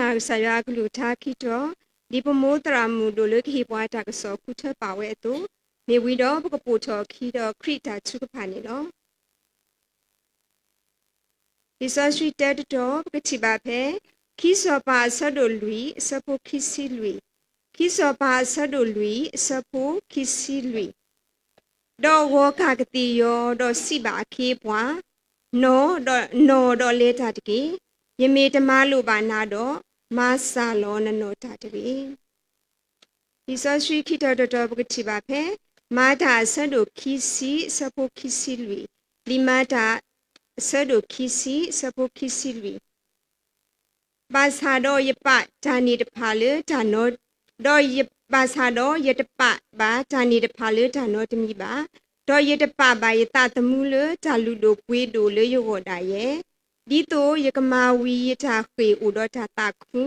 ပကမၤကစၢ်ယွၤအကလုၢ်ကထါခံတီၤ, ဒ်ပမိၢ်သရၣ်မုၣ်ဒိၣ်လၢကဟ့ၣ်ပှၤတၢ်ကစီၣ်ဃုထၢပာ်ဝဲအသိး, မ့ၢ်ဝံၤဒီးပကပိာ်ထီၣ်အခံဒီးခရံာ်တၢ်ထုကဖၣ်န့ၣ်လီၤ. လံာ်စီဆှံတၢတတီၤ ပကထံၣ်ဘၣ်ဖဲ ခံစီၤပၤအဆၢဒိၣ်လွံၢ် အဆၢဖိခံဆံလွံၢ်, ခံစီၤပၤအဆၢဒိၣ်လွံၢ် အဆၢဖိခံဆံလွံၢ်, ဒီးဂီၤကၢ်ကသ့ၣ်ယီၤ ဒီးစံးဘၣ်အခ့အပှၤ, နီၢ်, ဒီးနီၢ်ဒီးလဲၤတၢ်တက့ၢ်. ယမ့ၢ်တမၤလိာ်ဘၣ်နၤဒီး, မၤစၢ်လီၤနနီၢ်တၢ်တဂ့ၤ. လံာ်စီဆှံခံတီၤတတီၤ ပကထံၣ်ဘၣ်ဖဲ မၤတၢ်အဆၢဒိၣ်ခံဆံ အဆၢဖိခံဆံလွံၢ်, လံာ်မၤတၢ် အဆၢဒိၣ်ခံဆံ အဆၢဖိခံဆံလွံၢ်, ဘၣ်ဆၣ်ဒီးယပာ်တၢ်န့ၣ်တဖၣ်လၢတၢ်နီ, ဒီးယ, ဘၣ်ဆၣ်ဒီးယတပာ်ဘၣ်တၢ်န့ၣ်တဖၣ်လၢတၢ်နီတမံၤဘၣ်, ဒီးယတပာ်ဘၣ်ယသးသမူလၢတၢ်လုၢ်ဒိၣ်ပှ့ၤဒိၣ်လၢယဂီၢ်ဒၣ်ယဲ, ဒ်သိးယကမၤဝံၤယတၢ်ဃ့ၢ်အိၣ်ဒီးတၢ်သးခု,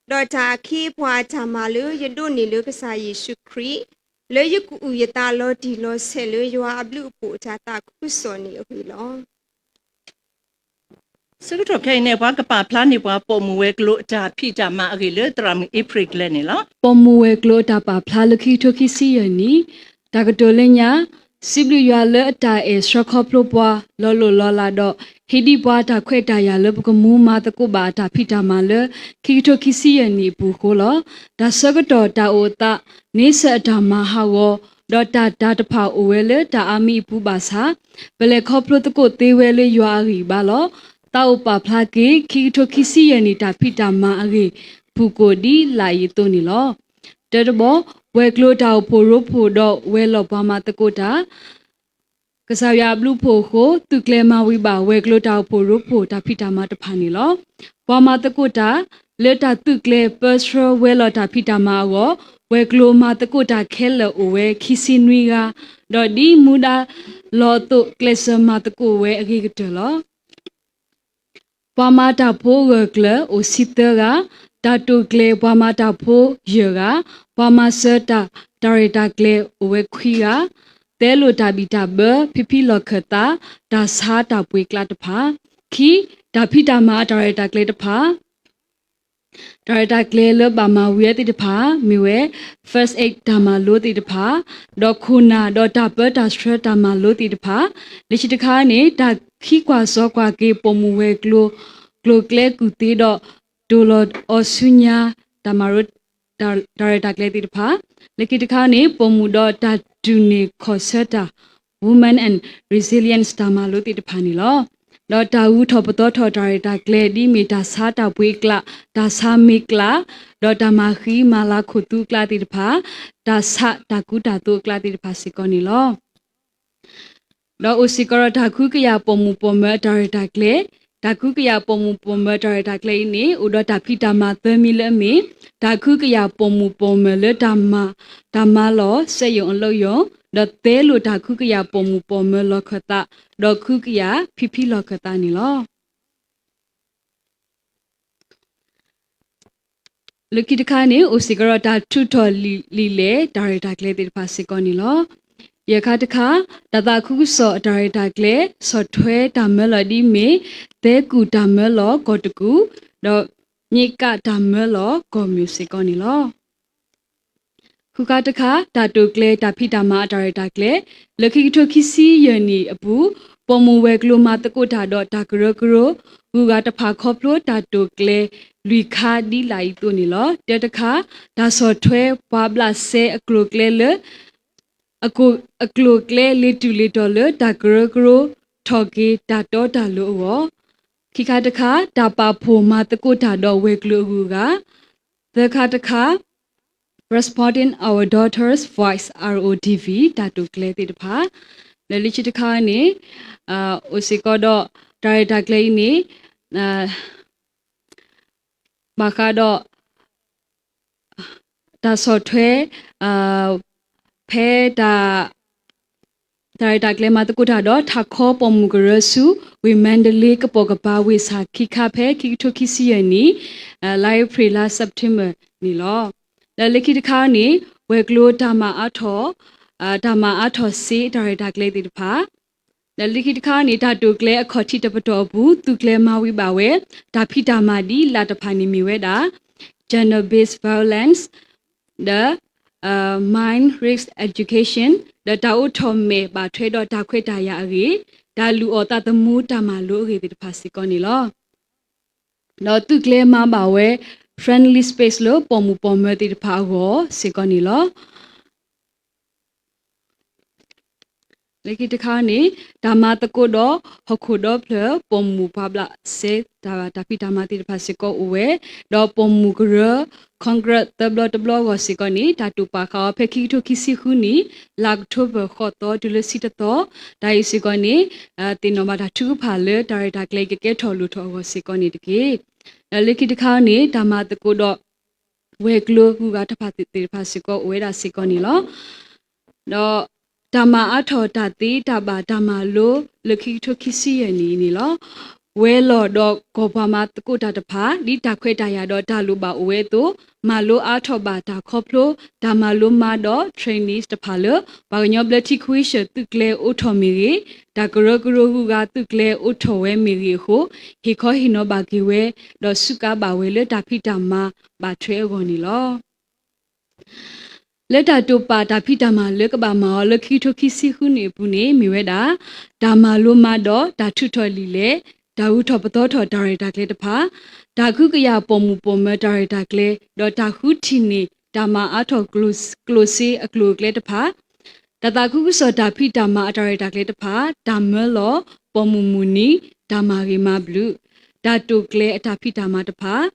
ဒီးတၢ်အခ့အပှၤအတၢ်မၤလၢယဒိးန့ၢ်လၢကစၢ်ယ့ၣ်ၡူးခရံာ်, လၢယကအုၣ်ယသးလီၤတံၢ်လီၤဆဲးလၢယွၤအဘျုးအဖှိၣ်အတၢ်သးခုကစီၣ်န့ၣ်အဂ့ၢ်လီၤ. ဆၢကတီၢ်ခဲအံၤန့ၣ် ပှၤကပာ်ဖျါန့ၢ်ပှၤ ပိာ်မုၣ်ဝဲၤကျိၤအတၢ်ဖံးတၢ်မၤအဂ့ၢ်လၢသရၣ်မုၣ်အ့ဖြ့ၣ်ကျဲန့ၣ်လီၤ. ပိာ်မုၣ်ဝဲၤကျိၤအတၢ်ပာ်ဖျါလၢခံကထိခံဆံယဲၢ်နံၣ်, တၢ်ကတိၤလၢညါ, စံးဘျုးယွၤလၢအတၢ်အဲၣ်ဆှၢခီဖျိပှၤ လီၤလိၢ်လီၤလးဒီး ဟ့ၣ်ဒံးပှၤတၢ်ခွဲးတၢ်ယာ်လၢပကမူမၤသကိးဘၣ်အတၢ်ဖံးတၢ်မၤလၢ ခံကထိခံဆံယဲၢ်နံၣ်အပူၤအဃိလီၤ. တၢ်ဆၢကတီၢ်တၢ်အိၣ်အသး န့ဆၢၣ်အတၢ်မၤဟးဂီၤ, ဒီးတၢ်တၤတဖၣ်အိၣ်ဝဲလၢတၢ်အါမံၤအပူၤဘၣ်ဆၣ်, ပလဲၤခီဖျိသကိးသ့ဝဲလၢယွၤအဂံၢ်အဘါလီၤ. သးအိၣ်ပာ်ဖျါက့ၤ ခံကထိခံဆံယဲၢ်နံၣ်တၢ်ဖံးတၢ်မၤအဂ့ၢ် ပူၤကိၣ်ဒ်လာ်အံၤအသိးန့ၣ်လီၤ. တၢတဘီ, ဝဲၤကျိၤတၢ်အိၣ်ဖှိၣ်ရိဖှိၣ်ဒီးဝဲၤလီၢ်ပှၤမၤသကိးတၢ် ကစၢ်ယွၤအဘျုးအဖှိၣ်အဃိ သုးကျဲၤမၤဝံၤဘၣ် ဝဲၤကျိၤတၢ်အိၣ်ဖှိၣ်ရိဖှိၣ်တၢ်ဖံးတၢ်မၤတဖၣ်န့ၣ်လီၤ. ပှၤမၤသကိးတၢ် လၢတၢ်သုးကျဲၤပၢဆှၢဝဲၤလီၢ်တၢ်ဖံးတၢ်မၤအဂီၢ် ဝဲၤကျိၤမၤသကိးတၢ်ခဲလၢာ်အိၣ်ဝဲခံဆံနွံဂၤ, ဒီးဒ်မူဒါလီၤအသိး ကျဲးစၢးမၤသကိးဝဲအဂ့ၤကတၢၢ်လီၤ. ပှၤမၤတၢ်ဖိဂၢၢ်ကျၢၤအိၣ်ဆံသၢဂၤ, တၢ်တိာ်ကျဲၤပှၤမၤတၢ်ဖိယဲၢ်ဂၤ, ပှၤမၤစၢၤတၢ်ရဲၣ်တၢ်ကျဲၤအိၣ်ဝဲခွံဂၤ, သဲလိာ်တၢ်ဘံၣ်တၢ်ဘၢ ဖံဖံလီၢ်ခၢၣ်သး တၢ်ဆါတၢ်ပှ့ၤကျးတဖၣ်, ခံ, တၢ်ဖံးတၢ်မၤအတၢ်ရဲၣ်တၢ်ကျဲၤတဖၣ် တၢ်ရဲၣ်တၢ်ကျဲၤလၢဘၣ်မၤဝံၤအသ့ၣ်တဖၣ် မ့ၢ်ဝဲ first aid တၢ်မၤလိသ့ၣ်တဖၣ်, ဒီးခိၣ်နၢ်ဒီးတၢ်ပၢတၢ်ဆှၢတၢ်မၤလိသ့ၣ်တဖၣ်, လၢခံတခါန့ၣ် တၢ်ခံကွၢ်စီကွၢ်က့ၤပိာ်မုၣ်ဝဲၤကျိၤ ကျိၤကျဲကူၣ်သ့ဒီး တိၢ်လီၤအီၤဆူညါ တၢ်မၤလိ တၢ်ရဲၣ်တၢ်ကျဲၤသ့ၣ်တဖၣ်, လၢခံတခါန့ၣ် ပိာ်မုၣ်ဒီးတၢ်တူၢ်န့ၢ်ခီၣ်ဆၢတၢ် Women and Resilience တၢ်မၤလိသ့ၣ်တဖၣ်န့ၣ်လီၤ. ဒီးတၢ်ဂုၤထီၣ်ပသီထီၣ်တၢ်ရဲၣ်တၢ်ကျဲၤ ဒ်မ့ၢ်တၢ်ဆါတၢ်ပှ့ၤကျး, တၢ်ဆါမ့ၤကျး, ဒီးတၢ်မၤဃံမၤလၤခိၣ်သူအကျါသ့ၣ်တဖၣ်, တၢ်ဆးတၢ်ကူတၢ်သိးအကျါသ့ၣ်တဖၣ်စ့ၢ်ကီးန့ၣ်လီၤ. ဒီးအိၣ်စ့ၢ်ကီးဒီးတၢ်ခုကယာ်ပိာ်မုၣ်ပိာ်မၢၤအတၢ်ရဲၣ်တၢ်ကျဲၤ, တၢ်ခုကယာ်ပိာ်မုၣ်ပိာ်မၢၤအတၢ်ရဲၣ်တၢ်ကျဲၤအံၤန့ၣ် အိၣ်ဒီးတၢ်ဖံးတၢ်မၤသၢမံၤလၢအမ့ၢ် တၢ်ခုကယာ်ပိာ်မုၣ်ပိာ်မၢၤလၢတၢ်မၤ, တၢ်မၤလီၢ်စက်ရုံအလုပ်ရုံ, ဒီးသဲလိာ်တၢ်ခုကယာ်ပိာ်မုၣ်ပိာ်မၢၤလီၢ်ခၢၣ်သး, ဒီးခုကယာ်ဖံဖံလီၢ်ခၢၣ်သးန့ၣ်လီၤ. လၢခံတခါန့ၣ် အိၣ်စ့ၢ်ကီးဒီးတၢ်ထုးထီၣ်လံာ်လဲၢ်တၢ်ရဲၣ်တၢ်ကျဲၤသ့ၣ်တဖၣ်စ့ၢ်ကီးန့ၣ်လီၤ. ယဲၢ်ခါတခါ, တၢ်သးခုကစီၣ်အတၢ်ရဲၣ်တၢ်ကျဲၤ, ဆီၣ်ထွဲတၢ်မၢလီၤဒ်မ့ၢ် သဲကူၣ်တၢ်မၢလီၤကီၢ်တကူၣ်, ဒီး မ့ၢ်ကးတၢ်မၢလီၤကီၢ်မၠိၣ်စ့ၢ်ကီးန့ၣ်လီၤ. ဃုခါတခါ, တၢ်တိာ်ကျဲၤတၢ်ဖံးတၢ်မၤအတၢ်ရဲၣ်တၢ်ကျဲၤ, လၢခံကထိခံဆံယဲၢ်နံၣ်အပူၤ, ပိာ်မုၣ်ဝဲၤကျိၤမၤသကိးတၢ်ဒီးတၢ်ကရၢကရိ ဂုၤဂၤတဖၣ်ခီဖျိတၢ်တိာ်ကျဲၤလွံၢ်ခါဒ်လာ်အံၤအသိးန့ၣ်လီၤ. တၢတခါ, တၢ်ဆီၣ်ထွဲပှၤဘျးစဲအကျိၤအကျဲလၢ အကျိၤအကျဲလၢတုၤလၢတီၤလၢ တၢ်ကရၢကရိထီၣ်က့ၤတၢ်တီတၢ်လိၤအဂီၢ်, ခံခါတခါ, တၢ်ပာ်ဖှိၣ်မၤသကိးတၢ်ဒီးဝဲၤကျိၤအဂုၤအဂၤ, သၢခါတခါ, Responding Our Daughter's Voice R O D V တၢ်တိာ်ကျဲၤသ့ၣ်တဖၣ်, ဒီးလၢခံတခါန့ၣ် အိၣ်စ့ၢ်ကီးဒီး တၢ်ရဲၣ်တၢ်ကျဲၤအံၤန့ၣ် ဘၣ်ဃးဒီး တၢ်ဆီၣ်ထွဲ ဖဲတၢ် တၢ်ရဲၣ်တၢ်ကျဲၤမၤသကိးတၢ်ဒီး ထးခီပိာ်မုၣ်ကရၢဆူ ဝ့ၢ်မါဒလ့ကပိာ်ကပၤဝ့ၢ်ဆၣ်ခံခါဖဲ ခံကထိခံဆံယဲၢ်နံၣ် လါအ့ဖြ့ၣ်လါ September န့ၣ်လီၤ. ဒီးလၢခံတခါန့ၣ် ဝဲၤကျိၤတၢ်မၤအါထီၣ် တၢ်မၤအါထီၣ်စ့တၢ်ရဲၣ်တၢ်ကျဲၤသ့ၣ်တဖၣ် ဒီးလၢခံတခါန့ၣ် တၢ်တိာ်ကျဲအခီၣ်ထံးတပတီၢ်အပူၤ သုးကျဲၤမၤဝံၤဘၣ်ဝဲ တၢ်ဖံးတၢ်မၤဒ်လၢတဖၣ်န့ၣ်မ့ၢ်ဝဲဒၣ် gender-based violence ဒီး mind research education ဒီးတၢ်အိးထီၣ်မဲာ်ဘၣ်ထွဲဒီးတၢ်ခွဲးတၢ်ယာ်အဂ့ၢ်, တၢ်လုၢ်အီၣ်သးသမူတၢ်မၤလိအဂ့ၢ်သ့ၣ်တဖၣ်စ့ၢ်ကီးန့ၣ်လီၤ. ဒီးသုးကျဲၤမၤဘၣ်ဝဲ friendly space လၢပိာ်မုၣ်ပိာ်မၢၤသ့ၣ်တဖၣ်အဂီၢ်စ့ၢ်ကီးန့ၣ်လီၤ. လၢခံတခါန့ၣ် တၢ်မၤသကိးဒီးဟီၣ်ခိၣ်ဒီဖျၢၣ် ပိာ်မုၣ်ပှၤဘျးစဲ တၢ်ဖံးတၢ်မၤသ့ၣ်တဖၣ်စ့ၢ်ကီးအိၣ်ဝဲ, ဒီးပိာ်မုၣ်ကရၢ Congress သၢဘျီတဘျီအဂီၢ်စ့ၢ်ကီးန့ၣ် တၢ်တိာ်ပာ်ဃာ်အီၤဖဲခံကထိခံဆံဃုနံၣ် လါအီးကထိဘၢၣ် ဃိးသီတုၤလၢဆံတသီ, တၢ်အံၤစ့ၢ်ကီးန့ၣ် သ့ၣ်နီၣ်ဘၣ်တၢ်ထုကဖၣ်လၢတၢ်ရဲၣ်တၢ်ကျဲၤကကဲထီၣ်လိၣ်ထီၣ်အဂီၢ်စ့ၢ်ကီးန့ၣ်တက့ၢ်. ဒီးလၢခံတခါန့ၣ် တၢ်မၤသကိးဒီး ဝဲၤကျိၤဂုၤဂၤတဖၣ်သ့ၣ်တဖၣ်စ့ၢ်ကီးအိၣ်ဝဲဒၣ်စ့ၢ်ကီးန့ၣ်လီၤ. ဒီးတၢ်မၤအါထီၣ်တၢ်သ့တၢ်ဘၣ်တၢ်မၤလိလၢခံကထိခံဆံယဲၢ်နံၣ်န့ၣ်လီၤ. ဝဲၤလီၢ်ဒီးကီၢ်ပှၤမၤသကိးတၢ်တဖၣ် ဒ်တၢ်ခွဲးတၢ်ယာ်ဒီးတၢ်လိၣ်ဘၣ်အိၣ်ဝဲအသိး မၤလိအါထီၣ်ဘၣ်တၢ်ခီဖျိ တၢ်မၤလိမၤဒီး trainees တဖၣ်လၢ ပှၤကညီဘျၢထံခွ့ဆၢၣ်သုးကျဲၤအိးထီၣ်မ့ၢ်ဂ့ၤ, တၢ်ကရၢကရိဂုၤဂၤသုးကျဲၤအိးထီၣ်ဝဲမ့ၢ်ဂ့ၤအဃိ ဟ့ၣ်ခီဟ့ၣ်နီၤဘၣ်က့ၤဝဲ ဒီးစူးကါဘၣ်ဝဲလၢတၢ်ဖံးတၢ်မၤဘၣ်ထွဲအဂီၢ်န့ၣ်လီၤ. လၢတၢ်တိာ်ပာ်တၢ်ဖံးတၢ်မၤလၢကဘၣ်မၤအီၤလၢခံကထိခံဆံဃုနံၣ်အပူၤန့ၣ် မ့ၢ်ဝဲဒၣ် တၢ်မၤလိမၤဒီးတၢ်ထုးထီၣ်လံာ်လဲၢ်, တၢ်ဂုၤထီၣ်ပသီထီၣ်တၢ်ရဲၣ်တၢ်ကျဲၤတဖၣ်, တၢ်ကဟုကယာ်ပိာ်မုၣ်ပိာ်မၢၤတၢ်ရဲၣ်တၢ်ကျဲၤ ဒီးတၢ်ဃုထံၣ်န့ၢ်တၢ်မၤအါထီၣ်ကျိၣ်စ့အကျိၤအကျဲတဖၣ်, တၢ်သးခုကစီၣ်တၢ်ဖံးတၢ်မၤအတၢ်ရဲၣ်တၢ်ကျဲၤတဖၣ်, တၢ်မၢလီၤပိာ်မုၣ်မုၢ်နံၤ တၢ်မၤဂ့ၤမၤဘျုး, တၢ်တိာ်ကျဲၤအတၢ်ဖံးတၢ်မၤတဖၣ်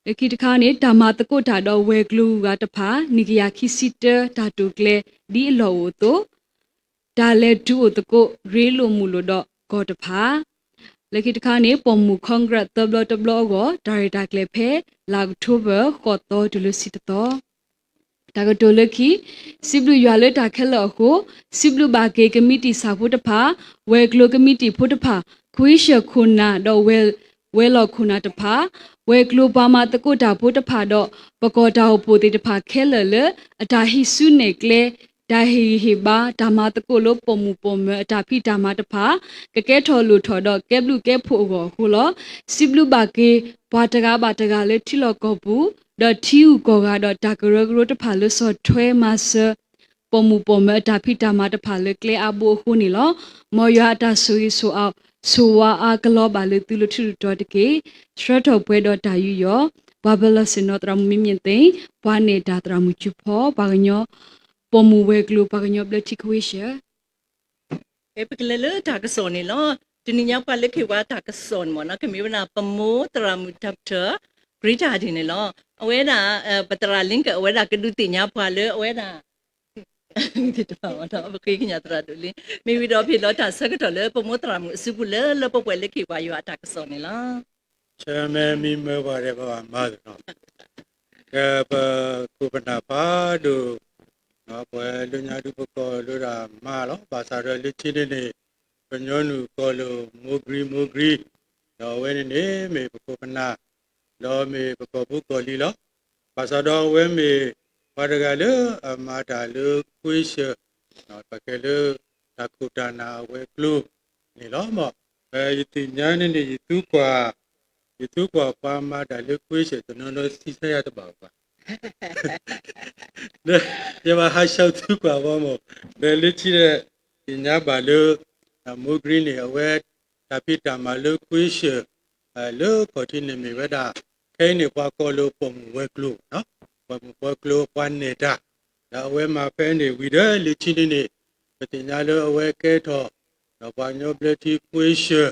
လၢခံတခါန့ၣ် တၢ်မၤသကိးတၢ်ဒီးဝဲၤကျိၤဂုၤဂၤတဖၣ် နံၣ်ကယၤခံဆံတၢ တၢ်တိာ်ကျဲၤဒ်အလီၢ်အိၣ်အသိး, တၢ်လဲၤတုၤအိၣ်သကိး ရ့လိာ်မုာ်လိာ်ဒီးကီၢ်တဖၣ်, လၢခံတခါန့ၣ် ပိာ်မုၣ် Congress သၢဘျီတဘျီအဂီၢ် တၢ်ရဲၣ်တၢ်ကျဲၤဖဲ လါအီးကထိဘၢၣ် ဃိးသီတုၤလၢဆံတသီ တၢ်ကတိၤလၢခံ, စံးဘျုးယွၤလၢတၢ်ခဲလၢာ်အဃိ, စံးဘျုးဘၣ်က့ၤကမံးတံာ်ဆၣ်ဖိတဖၣ်, ဝဲၤကျိၤကမံးတံာ်ဖိတဖၣ်, ခွ့ဆၢၣ်ခိၣ်နၢ်ဒီးဝဲၤ, ဝဲၤလီၢ်ခိၣ်နၢ်တဖၣ်, ဝဲၤကျိၤပှၤမၤသကိးတၢ်ဖိတဖၣ်ဒီး ပကီၢ်တၢ်အိၣ်ဖှိၣ်သ့ၣ်တဖၣ်ခဲလၢာ်လၢ အတၢ်ဟံးစုနဲၣ်ကျဲ တၢ်ဟ့ၣ်ဂံၢ်ဟ့ၣ်ဘါ တၢ်မၤသကိးလၢပိာ်မုၣ်ပိာ်မၢၤအတၢ်ဖံးတၢ်မၤတဖၣ် ကကဲထီၣ်လိၣ်ထီၣ်ဒီးကဲဘျုးကဲဖှိၣ်အဂီၢ်အဃိလီၤ. စံးဘျုးဘၣ်က့ၤ ပှၤတဂၤဘၣ်တဂၤလၢထံလီၢ်ကီၢ်ပူၤ ဒီးထံဂုၤကီၢ်ဂၤဒီးတၢ်ကရၢကရိတဖၣ်လၢဆီၣ်ထွဲမၤစၢၤ ပိာ်မုၣ်ပိာ်မၢၤအတၢ်ဖံးတၢ်မၤတဖၣ်လၢကျဲအါဘိအဃိန့ၣ်လီၤ. မ်ယွၤအတၢ်ဆိၣ်ဂ့ၤဆိၣ်အါ ဆိၣ်ဝါအါကလီဘၣ်လၢသုလၢထူလၢတီၤတက့ၢ်. ဆှၢထီၣ်ပှဲၤဒီးတၢ်ယူးယီၣ် ပှၤပၢၤလီၢ်ဆ့ၣ်နီၤသရၣ်မုၣ်မံမံၣ်သ့ၣ်, ပှၤနဲၣ်တၢ်သရၣ်မုၣ်ကူဖီ, ပှၤကညီ ပိာ်မုၣ်ဝဲၤကျိၤ ပှၤကညီဘျၢထံခွ့ဆၢၣ် ပကလဲၤလၢတၢ်ကစီၣ်န့ၣ်လီၤ. တနံၤညါပှၤလၢခံဝဲတၢ်ကစီၣ်န့ၣ်မ့ၢ်နီၤ ကမ့ၢ်ဝဲဒၣ် ပမိၢ်သရၣ်မုၣ် Doctor Greta ဒ်န့ၣ်လီၤ. အဝဲဒၣ် ပသရၣ် Lincoln အဝဲဒၣ်ကဒုးသ့ၣ်ညါပှၤလၢအဝဲဒၣ် ပဃ့ကညးသရၣ်ဒိၣ်လံ မ့ၢ်ဝံၤဒီးဖ့ၣ်လီၤတၢ်ဆၢကတီၢ်လၢပမိၢ်သရၣ်မုၣ်အစုပူၤလၢလၢပှဲၤပှဲၤလၢခံဝဲယွၤအတၢ်ကစီၣ်န့ၣ်လီၤ. ဆၢမ့ၢ်မံမၢပှၤဒီးပဘၣ်မၤသ့ၣ်နီၤ ကပခိၣ်ပနၢ်ဖးဒိၣ် ပှၤလၢညါဒုးပကီၢ်လၢဒၣ်မၤလီၤ. ဘၣ်ဆၣ်ဒီးလၢခံန့ၣ်န့ၣ် ပညီနုၢ်ကီၢ်လိာ် မိၢ်ကရံ မိၢ်ကရံ ဒီးအဝဲန့ၣ်န့ၣ် မ့ၢ်ပခိၣ်ပနၢ် ဒီးမ့ၢ်ပကီၢ်ဖိကီၢ်လံၤလီၤ. ဘၣ်ဆၣ်ဒီးအဝဲမ့ၢ်ပှၤတဂၤလၢအမၤတၢ်လၢခွ့ဆၢၣ် ပကဲလၢတၢ်ခိၣ်တၢ်နၢ်အဝဲၤကျိၤန့ၣ်လီၤ. ယသ့ၣ်ညါန့ၣ်န့ၣ် ယသူကွၢ် ယသူကွၢ်ပှၤမၤတၢ်လၢခွ့ဆၢၣ်တနီၤနီၤ သံဆါယၤတဘၣ်ဘၣ် ဒီးယဘၣ်ဟးဆှၢသူကွၢ်ဝဲမ့ၢ် ဒီးလၢခံဒီး သ့ၣ်ညါဘၣ်လၢ မိၢ်ကရံန့ၣ် အဝဲတၢ်ဖံးတၢ်မၤလၢခွ့ဆၢၣ် လၢခီၣ်ထံးန့ၣ်မ့ၢ်ဝဲဒၣ် ခဲအံၤန့ၣ် ပှၤကိးလၢပိာ်မုၣ်ဝဲၤကျိၤ ပိာ်မုၣ်ဝဲၤကျိၤ ပှၤနဲၣ်တၢ် ဒီးအဝဲမၤဖဲန့ၣ်ဝံၤဒီး လၢခံန့ၣ်န့ၣ် ပသ့ၣ်ညါလၢအဝဲကဲထီၣ် ဒီးပှၤကညီဘျၢထံခွ့ဆၢၣ်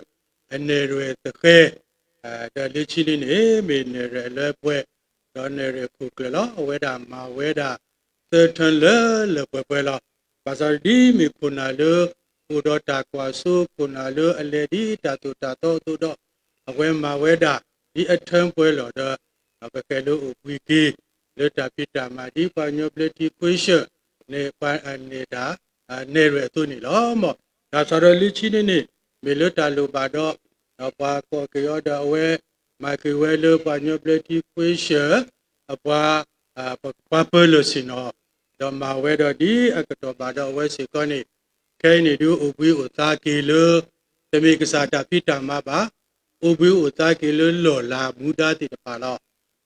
အနဲၣ်ရွဲၣ်သဃဲ ဒီးလၢခံန့ၣ်န့ၣ် မ့ၢ်နဲၣ်ရွဲၣ်လၢပှဲၤ ဒီးနဲၣ်ရွဲၣ်ခိၣ်ကျၢၢ်လီၤ. အဝဲဒၣ်မၤဝဲဒၣ် သၢထၢၣ်လၢလၢပှဲၤပှဲၤလီၤ. ဘၣ်ဆၣ်ဒ်မ့ၢ်ခိၣ်နၢ်လၢ အိၣ်ဒီးတၢ်ကွၢ်စိ ခိၣ်နၢ်လၢအလဲၤဒ်တၢ်သိၣ်တၢ်သီအသိးဒီး အဝဲမၤဝဲဒၣ် ဒ်အထၢၣ်ပှဲၤလီၤဒီး ပကဲလၢအိၣ်ဘှံးက့ၤ လၢတၢ်ဖံးတၢ်မၤဒ်ပှၤကညီဘျၢထံခွ့ဆၢၣ်န့ၣ် ပှၤအနဲၣ်တၢ် နဲၣ်ရွဲၣ်အသိးန့ၣ်လီၤ. မ်တၢ်ဆၣ်ဒီးလၢခံန့ၣ်န့ၣ် မ့ၢ်လၢတၢ်လိၣ်ဘၣ်ဒီး ဒီးပှၤကိးက့ၤအီၤဒီးအဝဲ မၤက့ၤဝဲလၢပှၤကညီဘျၢထံခွ့ဆၢၣ် အပှၤ ပှၤပၢၤလီၢ်ဆ့ၣ်နီၤ ဒီးမၤဝဲဒီးဒ်အကတီၢ်ဘၣ်ဒီးအဝဲစ့ၢ်ကီးန့ၣ် ခဲ ဒီးခဲအံၤန့ၣ်ဒုး အိၣ်ဘှံးအိၣ်သါက့ၤလၢ တမ့ၢ်ကစၢ်တၢ်ဖံးတၢ်မၤဘၣ်, အိၣ်ဘှံးအိၣ်သါက့ၤလၢလီၢ်လၤမူဒါသ့ၣ်တဖၣ်လီၤ.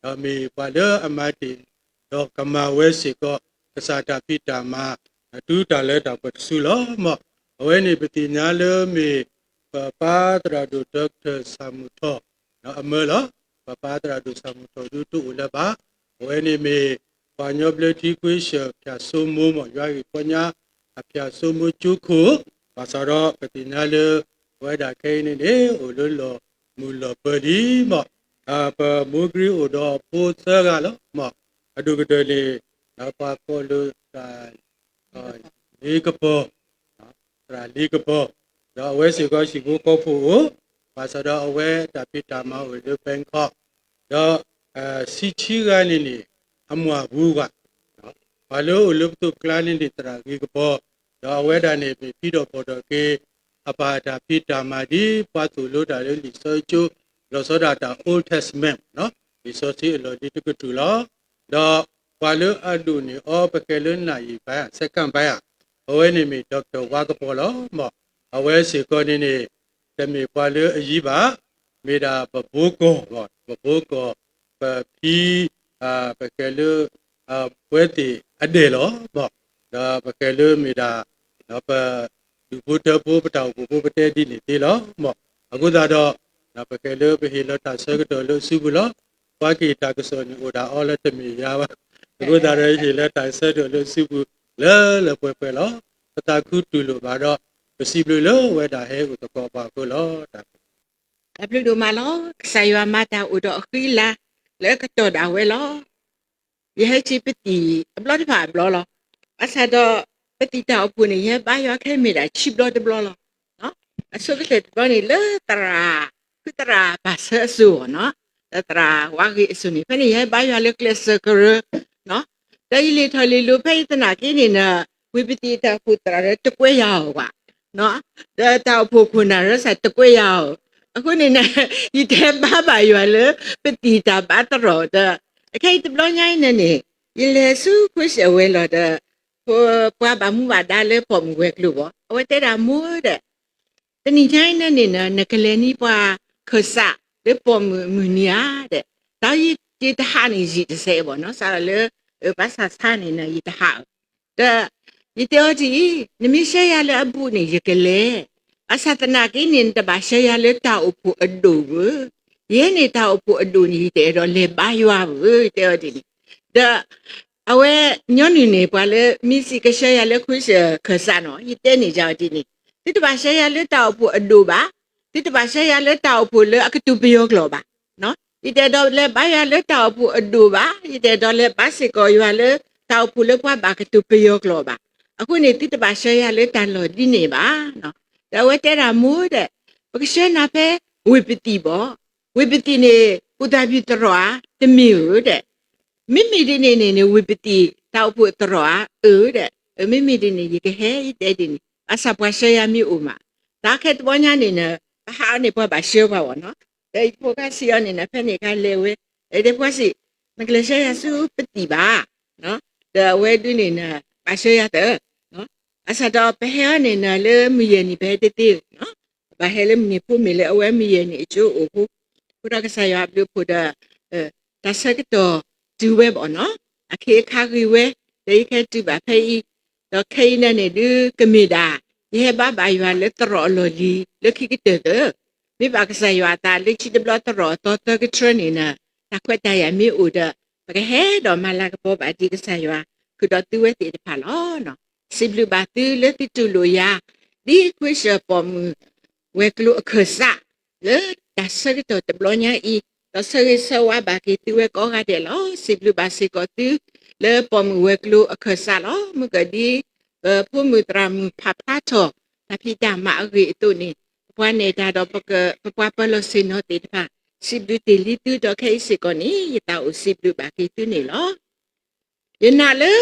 ဒီးမ့ၢ်ပှၤလၢအမၤတ့ၢ် ဒီးကမၤဝဲစ့ၢ်ကီး ကစၢ်တၢ်ဖံးတၢ်မၤ တုၤတၢ်လၢတၢ်ပှဲၤတစုလီၤ. မ်အဝဲန့ၣ်ပသ့ၣ်ညါလၢမ့ၢ် ပပၢ်သရၣ်ဒိၣ် Doctor ဆၣ်မုၢ်ထီၣ် အမၢလီၤ. ပပၢ်သရၣ်ဒိၣ်ဆၣ်မုၢ်ထီၣ်ဒုးတအိၣ်လၢၤဘၣ်. အဝဲန့ၣ်မ့ၢ် ပှၤကညီဘျၢထံခဝ့ၡၢၣ် ဖၠၣ်စိမိ မ်ယွၤဂ့ၢ်ပီညါအဖၠၣ်စိမိကၠိခိၣ်, ဘၣ်ဆၣ်ဒီးပသ့ၣ်ညါလၢ အဝဲဒၣ်ခဲအံၤန့ၣ်န့ၣ် အိၣ်လၢလီၢ်မုၢ်လီၢ်ပၢၤလံ. မ်ပမိၢ်ကရံအိၣ်ဒီးအဖိသၢဂၤလီၤ. မ်အဒိၣ်ကတၢၢ်န့ၣ် ပှၤကိးလၢ လ့ကပီၤ, သရၣ်လ့ကပီၤ, ဒီးအဝဲစ့ၢ်ကီးဟံၣ်ဖိဃီဖိအိၣ်, ဘၣ်ဆၣ်ဒီးအဝဲတၢ်ဖံးတၢ်မၤအိၣ်လၢ Bangkok, ဒီး ဆံဆံဂၤန့ၣ်န့ၣ် အမ့ၢ်အဘူးဂၤ, ပှၤလၢအိၣ်လၢပသိးပကျါန့ၣ်န့ၣ် သရၣ်ဂ့ၤကပီၤ, ဒီးအဝဲဒၣ်န့ၣ် မ့ၢ်ဖံးထီၣ်ဖီၣ်ထီၣ်က့ၤ အပၢ်အတၢ်ဖံးတၢ်မၤဒ်ပှၤသိၣ်လိတၢ်လၢလံာ်စီဆှံကၠိ လီၤဆီဒၣ်တၢ် Old Testament လံာ်စီဆှံအလီၢ်လံၤတကတြူၢ်လီၤ. ဒီးပှၤလၢအဒိၣ်န့ၢ်အီၤ ပကဲလၢနၣ်ယံာ်ဘါ second ဘါဧါ, အဝဲန့ၣ်မ့ၢ် Doctor ဝါကပီၤလီၤ. မ်အဝဲစ့ၢ်ကီးန့ၣ်န့ၣ် တမ့ၢ်ပှၤလၢအယံၤဘၣ်, မ့ၢ်ဒၣ်ပဘိကီၢ်, ပဘိကီၢ်, ပဖံ, ပကဲလၢ ပဝဲသ့ၣ်အဒဲၣ်လီၤ. မ်ဒီးပကဲလၢမ့ၢ်ဒၣ် ပဒူၣ်ဖိထၢဖိ ပတၢ်အိၣ်ဖှိၣ်ဖိ ပတဲဒ်န့ၣ်သ့လီၤ. မ်အဃိသတးဒီး ပကဲလၢပဟ့ၣ်လီၤတၢ်ဆၢကတီၢ်လၢအစုပူၤလီၤ. ပှၤက့ၤတၢ်ကစီၣ်န့ၣ်အိၣ်ဒၣ်အီၤလၢတမ့ၢ်ယၤဘၣ်, အဃိသတးဒီး ဟ့ၣ်လီၤတၢ်ဆၢကတီၢ်လၢအစုပူၤ လၢလၢပှဲၤပှဲၤလီၤ. ပသးခုတူၢ်လိာ်ဘၣ်ဒီး ပစံးဘျုးလၢအဝဲဒၣ်ဟဲအိၣ်သကိးပှၤအဃိလီၤ. တၢ်ဘျုးဒိၣ်မးလီၤ. ကစၢ်ယွၤမၤတၢ်အိၣ်ဒီးအဃံအလၤ လၢအကတီၢ်ဒၣ်ဝဲလီၤ. ယဟဲက့ၤပသံၣ်အဘျီတဖၣ်အဘျီလီၤ. ဘၣ်ဆၣ်ဒီး ပသံၣ်တၢ်အိၣ်ဖှိၣ်န့ၣ် ယဟဲဘါယွၤခဲအံၤမ့ၢ်ဒၣ်ဆံဘျီတဘျီလီၤ. အဆိကတၢၢ်တဘျီန့ၣ် လၢသရၣ်, ဖုသရၣ်ဘၣ်ဆၢအစိၤအီၤ, ဒီးသရၣ်ဝါဂ့ၤအစိၤန့ၣ် ဖဲန့ၣ်ယဟဲဘါယွၤလၢကျဲးစၢးကရၢ, ဒီးယလဲၤထီၣ်လဲၤလီၤဖဲယသနာ်က့န့ၣ် ဝ့ၢ်ပသံၣ်တၢ်အိၣ်ဖှိၣ်သရၣ်ဒီးတကွဲးယၤအီၤဘၣ်, ဒီးတၢ်အိၣ်ဖှိၣ်ခိၣ်နၢ်ရၢစၢ်တကွဲးယၤအီၤ, အဃိန့ၣ် ယတဟဲဘါဘၣ်ယွၤလၢ ပသံၣ်တၢ်ဘါသရိာ်ဒီး အခဲအံၤတဘျီညါအံၤန့ၣ်န့ၣ် ယလဲၤဆူခွ့ၡၢၣ်ဝဲၤလီၢ်ဒီး ပှၤဘၣ်မူဘၣ်ဒါလၢပိာ်မုၣ်ဝဲၤကျိၤဘၣ် အဝဲတဲဒၣ်မိၢ်ဒီး တနံၤညါအံၤန့ၣ်န့ၣ် နကလဲၤန့ၢ်ပှၤခၢၣ်စးလၢပိာ်မုၣ်အမုၢ်နံၤဧါဒီး, တၢ်ယတဟးန့ၣ်ယံာ်တစဲးဘၣ်နီၤ, စးထီၣ်လၢ ဘၣ်ဆၣ်ဆါန့ၣ် ယတဟးဧၢ, ဒီး ယတဲအီၤဒ်အံၤ, နမ့ၢ်ဆှၢယၤလၢအဘူးန့ၣ် ယကလဲၤ, ဘၣ်ဆၣ်သနာ်က့န့ၣ် နတဘၣ်ဆှၢယၤလၢတၢ်အိၣ်ဖှိၣ်အဒိၣ်ဧၢ, ယဲန့ၣ်တၢ်အိၣ်ဖှိၣ်အဒိၣ်န့ၣ် ယတအဲၣ်ဒိးလဲၤဘါယွၤဧၢ, ယတဲအီၤဒ်န့ၣ်, ဒီး အဝဲညီနုၢ်န့ၣ် ပှၤလၢမ့ၢ်စံးကဆှၢယၤလၢခွ့ၡၢၣ်ခၢၣ်စးနီၤ, ယတဲန့ၣ်ယၤအီၤဒ်န့ၣ်, သုတဘၣ်ဆှၢယၤလၢတၢ်အိၣ်ဖှိၣ်အဒိၣ်ဘၣ်, သုတဘၣ်ဆှၢယၤလၢတၢ်အိၣ်ဖှိၣ်လၢအကတိၤပယီၤကျိာ်ဘၣ်, ယတအဲၣ်ဒိးလဲၤဘါယွၤလၢတၢ်အိၣ်ဖှိၣ်အဒိၣ်ဘၣ်, ယတအဲၣ်ဒိးလဲၤဘါစ့ၢ်ကီးယွၤလၢ တၢ်အိၣ်ဖှိၣ်လၢပှၤဘၣ်ကတိၤပယီၤကျိာ်ဘၣ်, အဃိန့ၣ် သုတဘၣ်ဆှၢယၤလၢတၢ်လီၢ်ဒ်န့ၣ်ဘၣ်, ဒီးအဝဲတဲဒၣ်မိၢ်ဒီး, ပကဆှၢနၤဖဲဝ့ၢ်ပသံၣ်ဘၣ်, ဝ့ၢ်ပသံၣ်န့ၣ် ပူၤသၣ်ဖၠူၣ်သရိာ်ဧါ, တမ့ၢ်ဧၢဒီး မ့မ့ၢ်ဒ်န့ၣ်န့ၣ်န့ၣ် ဝ့ၢ်ပသံၣ်တၢ်အိၣ်ဖှိၣ်သရိာ်ဧါ, အၢဒီး, မ့မ့ၢ်ဒ်န့ၣ် ယကဟဲ ယတဲဒ်န့ၣ် ဘၣ်ဆၣ်ပှၤဆှၢယၤမ့ၢ်အိၣ်မး, တၢ်ခဲတဘျီညါန့ၣ် ပဟးအီၤန့ၣ် ပှၤဘၣ်ဆှၢပှၤဘၣ်နီၤ, ဒီးယဖိခွါစံးအီၤန့ၣ် ဖဲန့ၣ်ခါလဲၤဝဲ, ဒီးပှၤစံး, နကလဲၤဆှၢယၤဆူပသံၣ်ဘၣ်, ဒီးအဝဲဒုးန့ၣ် ဘၣ်ဆှၢယၤသၢ, ဘၣ်ဆၣ်ဒီးပဟဲအီၤန့ၣ် လၢမုၢ်ယဲၢ်နံၤ ပဟဲတသ့ဧၢ ဘၣ်ဟဲလၢမုၢ်နံၤဖိမ့ၢ်လၢအဝဲမုၢ်ယဲၢ်နံၤအကၠိအိၣ်အဃိ, အဃိဒီးကစၢ်ယွၤအဘျုးအဖှိၣ်ဒီး တၢ်ဆၢကတီၢ်တုၤဝဲဘၣ်နီၤ, အခ့အခါဂ့ၤဝဲ, ဒီးယကဟဲတုၤဘၣ်ဖဲအံၤ, ဒီးခဲအံၤန့ၣ်န့ၣ်ဒုးကမ့ၢ်ဒၣ် ယဟဲဘါဘၣ်ယွၤလၢသရိာ်အလီၢ်လံၤလၢခံကတၢၢ်သၢ, မ့ၢ်ဘၣ်ကစၢ်ယွၤအသးလၢခံတဘျီသရိာ်အသီသၢကထြၢန့ၣ် တၢ်ခွဲးတၢ်ယာ်မ့ၢ်အိၣ်ဒီး ပကဟဲဒီးမၤလၤကပီၤဘၣ်ဒံးကစၢ်ယွၤ ဃုာ်ဒီးသုဝဲသ့ၣ်တဖၣ်လီၤ. စံးဘျုးဘၣ်သုလၢသုတူၢ်လိာ်ယၤ ဒ်ခွ့ၡၢၣ်ပိာ်မုၣ်ဝဲၤကျိၤအခၢၣ်စး လၢတၢ်ဆၢကတီၢ်တဘျီညါအံၤ, ဒီးဆၢဂ့ၤဆၢဝါဘၣ်က့ၤသုဝဲကိးဂၤဒဲးလီၤ. စံးဘျုးဘၣ်စ့ၢ်ကီးသု လၢပိာ်မုၣ်ဝဲၤကျိၤအခၢၣ်စးလီၤ. မုၢ်ကဒံ ပဖိမုၣ်သရၣ်မုၣ်ဖးဖျါထီၣ် တၢ်ဖံးတၢ်မၤအဂ့ၢ်အသိးန့ၣ် ပပှၤနဲၣ်တၢ်ဒီး ပပှၤပၢၤလီၢ်ဆ့ၣ်နီၤသ့ၣ်တဖၣ် စံးဘျုးတ့ၢ်လံသုဒီးခဲအံၤစ့ၢ်ကီးန့ၣ် ယသးအိၣ်စံးဘျုးဘၣ်က့ၤသုန့ၣ်လီၤ. ယနာ်လၢ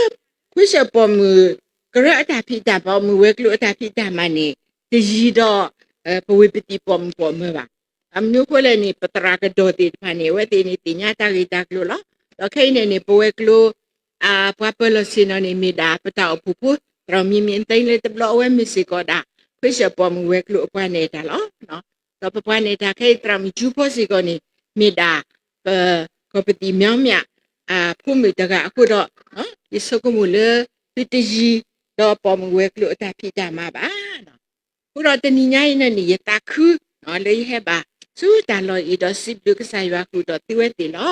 ခွ့ၡၢၣ်ပိာ်မုၣ်ကရၢအတၢ်ဖံးတၢ်မၤ ပိာ်မုၣ်ဝဲၤကျိၤအတၢ်ဖံးတၢ်မၤန့ၣ် တယံၤဒီး ပဝ့ၢ်ပသံၣ်ပိာ်မုၣ်ပိာ်မၢၤဘၣ်. ဘၣ်မနုၤအဃိလဲၣ်န့ၣ် ပသရၣ်ကဒီးသ့ၣ်တဖၣ်န့ၣ် အဝဲသ့ၣ်န့ၣ်သ့ၣ်ညါတၢ်ဂ့ၢ်တၢ်ကျိၤလီၤ. ဒီးခဲအံၤန့ၣ်န့ၣ် ပဝဲၤကျိၤ ပှၤပၢၤလီၢ်ဆ့ၣ်နီၤန့ၣ် မ့ၢ်ဒၣ်ပတၢ်အိၣ်ဖှိၣ်ဖိ သရၣ်မုၣ်မံမံသ့လၢတဘျီအဝဲမ့ၢ်စ့ၢ်ကီးဒၣ် ခွ့ၡၢၣ်ပိာ်မုၣ်ဝဲၤကျိၤအပှၤနဲၣ်တၢ်လီၤ. ဒီးပပှၤနဲၣ်တၢ်ခဲအံၤ သရၣ်မုၣ်ကၠူဖီစ့ၢ်ကီးန့ၣ် မ့ၢ်ဒၣ် ပ ကီၢ်ပသံၣ်မၠီမၠး အဖိမုၣ်တဂၤအဃိဒီး ယဆိကမိၣ်လၢ သုတယံၤ ဒီးပိာ်မုၣ်ဝဲၤကျိၤအတၢ်ဖံးတၢ်မၤဘၣ်. အဃိဒီးတနံၤညါအံၤန့ၣ်န့ၣ် ယသးခု လၢယဟဲဘၣ်ဆူတၢ်လီၢ်အံၤ ဒီးစံးဘျုးကစၢ်ယွၤဃုာ်ဒီးသုဝဲသ့ၣ်လီၤ.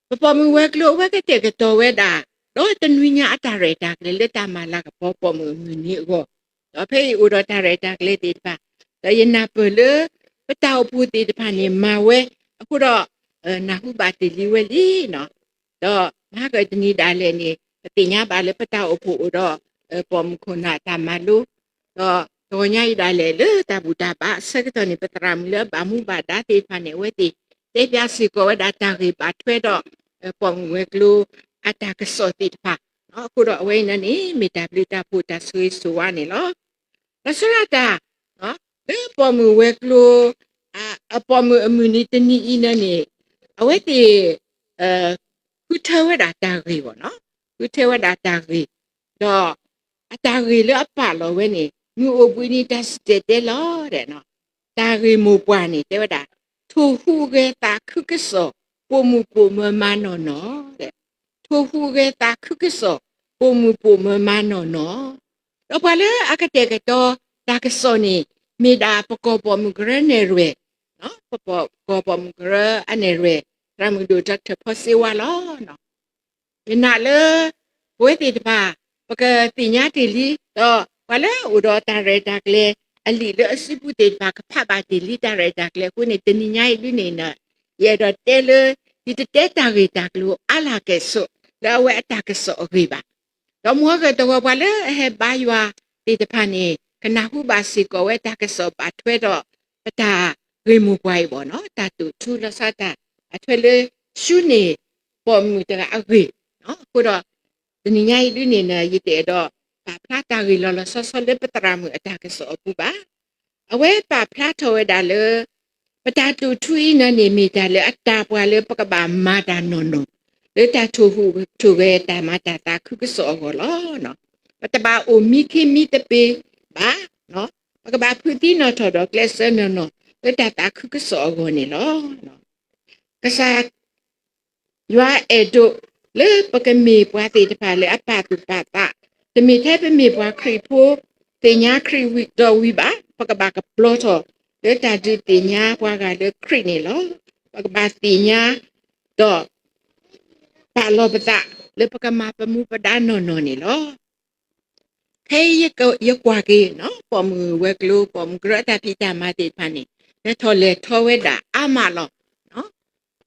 ပပိာ်မုၣ်ဝဲၤကျိၤအဝဲကတဲာ်ကတီၤဝဲဒၣ် ဒီးတနွံညါအတၢ်ရဲၣ်တၢ်ကျဲၤလၢတၢ်မၤလၤကပီၤပိာ်မုၣ်အမုၢ်နံၤအဂီၢ်, ဒီးဖဲအံၤအိၣ်ဒီးတၢ်ရဲၣ်တၢ်ကျဲၤသ့ၣ်တဖၣ်, ဒီးယနၢ်ပၢၢ်လၢ ပတၢ်အိၣ်ဖှိၣ်သ့ၣ်တဖၣ်န့ၣ်မၤဝဲ, အဃိဒီး နၢ်ဟူဘၣ်တ့ၢ်လံဝဲလံနီၤ. ဒီးမဟါကတနံၤဒၣ်လဲာ်န့ၣ် ပသ့ၣ်ညါဘၣ်လၢပတၢ်အိၣ်ဖှိၣ်အိၣ်ဒီး ပိာ်မုၣ်ခိၣ်နၢ်တၢ်မၤလိ, ဒီးတဂီၤညါအံၤဒၣ်လဲာ်လၢတၢ်ဘူၣ်တၢ်ဘါအဆၢကတီၢ်န့ၣ် ပသရၣ်မုၣ်လၢအဘၣ်မူဘၣ်ဒါသ့ၣ်တဖၣ်န့ၣ် အဝဲသ့ၣ်တဲဖျါစ့ၢ်ကီးဝဲဒၣ်တၢ်ဂ့ၢ်ဘၣ်ထွဲဒီး ပိာ်မုၣ်ဝဲၤကျိၤအတၢ်ကစီၣ်သ့ၣ်တဖၣ်, အဃိဒီးအဝဲအံၤန့ၣ် မ့ၢ်တၢ်ဘျုးတၢ်ဖှိၣ်တၢ်ဆိၣ်ဂ့ၤဆိၣ်ဝါန့ၣ်လီၤ. လီၤဆီဒၣ်တၢ် လၢပိာ်မုၣ်ဝဲၤကျိၤ အပိာ်မုၣ်အမုၢ်နံၤတနံၤအံၤန့ၣ်န့ၣ် အဝဲသ့ၣ် ဃုထၢဝဲဒၣ်တၢ်ဂ့ၢ်ဘၣ်နီၤ, ဃုထၢဝဲဒၣ်တၢ်ဂ့ၢ်, ဒီးအတၢ်ဂ့ၢ်လၢအပာ်လီၤဝဲန့ၣ် မုၢ်အိၣ်ဘှံးနံၤတၢ်စံၣ်တဲၤတဲလီၤဒီး တၢ်ဂ့ၢ်မိၢ်ပှၢ်န့ၣ် တဲဝဲဒၣ် ထိၣ်ဟူးဂဲၤသးခုကစီၣ် ပိာ်မုၣ်ပိာ်မၢၤမၤနီၢ်နီၢ်, ထိၣ်ဟူးဂဲၤသးခုကစီၣ် ပိာ်မုၣ်ပိာ်မၢၤမၤနီၢ်နီၢ်, ဒီးပှၤလၢအကတဲာ်ကတီၤတၢ်ကစီၣ်န့ၣ် မ့ၢ်ဒၣ်ပကီၢ်ပိာ်မုၣ်ကရၢနဲၣ်ရွဲၣ်, ပကီၢ်ပိာ်မုၣ်ကရၢအနဲၣ်ရွဲၣ် သရၣ်မုၣ်ဒိၣ် ဒီကထၢၣ်ဖီစ့ဝါလီၤ. ယနာ်လၢ ပဝဲသ့ၣ်တဖၣ် ပကသ့ၣ်ညါတ့ၢ်လံ, ဒီးပှၤလၢအအိၣ်ဒီးတၢ်ရဲၣ်တၢ်ကျဲၤ အလံာ်လၢအစုပူၤသ့ၣ်တဖၣ် ကဖးဘၣ်တ့ၢ်လံတၢ်ရဲၣ်တၢ်ကျဲၤအဃိန့ၣ် တနံၤညါအံၤဒ်န့ၣ် ယအဲၣ်ဒိးတဲလၢ ယတတဲတၢ်ဂ့ၢ်တၢ်ကျိၤအါလၢကဲၣ်ဆိး လၢအဝဲအတၢ်ကစီၣ်အဂ့ၢ်ဘၣ်. ဒီးမုၢ်ဂီၤတဂီၤ ပှၤလၢအဟဲဘါယွၤသ့ၣ်တဖၣ်န့ၣ် ကနၢ်ဟူဘၣ်စ့ၢ်ကီးဝဲတၢ်ကစီၣ်ဘၣ်ထွဲဒီး ပတၢ်ဂ့ၢ်မိၢ်ပှၢ်အံၤဘၣ်နီၤ, တၢ်တိာ်ထူလီၤဆီတၢ် အထွဲလၢဆူန့ၢ် ပိာ်မုၣ်တဂၤအဂ့ၢ်, အဃိဒီး တနံၤညါအံၤဒ်န့ၣ် ယတအဲၣ်ဒိးပာ်ဖျါတၢ်ဂ့ၢ်လီၤလီၤဆီဆီလၢပသရၣ်မုၣ်အတၢ်ကစီၣ်အပူၤဘၣ်. အဝဲပာ်ဖျါထီၣ်ဝဲဒၣ်လၢ ပတၢ်တိာ်ထူအံၤန့ၣ်န့ၣ် မ့ၢ်တၢ်လၢအတၢ်ပှၤလၢပကဘၣ်မၤတၢ်နီၢ်နီၢ် လၢတၢ်ထိၣ်ဟူးထိၣ်ဂဲၤတၢ်မၤတၢ်သးခုကစီၣ်အဂီၢ်လီၤ. ပတဘၣ်အိၣ်မံခ့မံသပ့ၤဘၣ်, ပကဘၣ်ဖုးသံနီၣ်ထီၣ်ဒီးကျဲးစၢးနီၢ်နီၢ် လၢတၢ်သးခုကစီၣ်အဂီၢ်န့ၣ်လီၤ. ကစၢ် ယွၤအဲၣ်ဒိးလၢပကမ့ၢ်ပှၤသ့ၣ်တဖၣ်လၢအပာ်သူၣ်ပာ်သး, တမ့ၢ်ထဲပမ့ၢ်ပှၤခရံာ်ဖိ သ့ၣ်ညါခရံာ်ဝံၤဒီးဝံၤဘၣ်, ပကဘၣ်ကပျီထီၣ်လၢတၢ်ဒုးသ့ၣ်ညါပှၤဂၤလၢခရံာ်န့ၣ်လီၤ. ပကဘၣ်သ့ၣ်ညါဒီး ပာ်လီၤပသးလၢပကမၤပမူပဒါနီၢ်နီၢ်န့ၣ်လီၤ. ခဲအံၤယကွၢ်က့ၤ ပိာ်မုၣ်ဝဲၤကျိၤ ပိာ်မုၣ်ကရၢအတၢ်ဖံးတၢ်မၤသ့ၣ်တဖၣ်န့ၣ် လဲၤထီၣ်လဲၤထီဝဲဒၣ်အါမးလီၤ.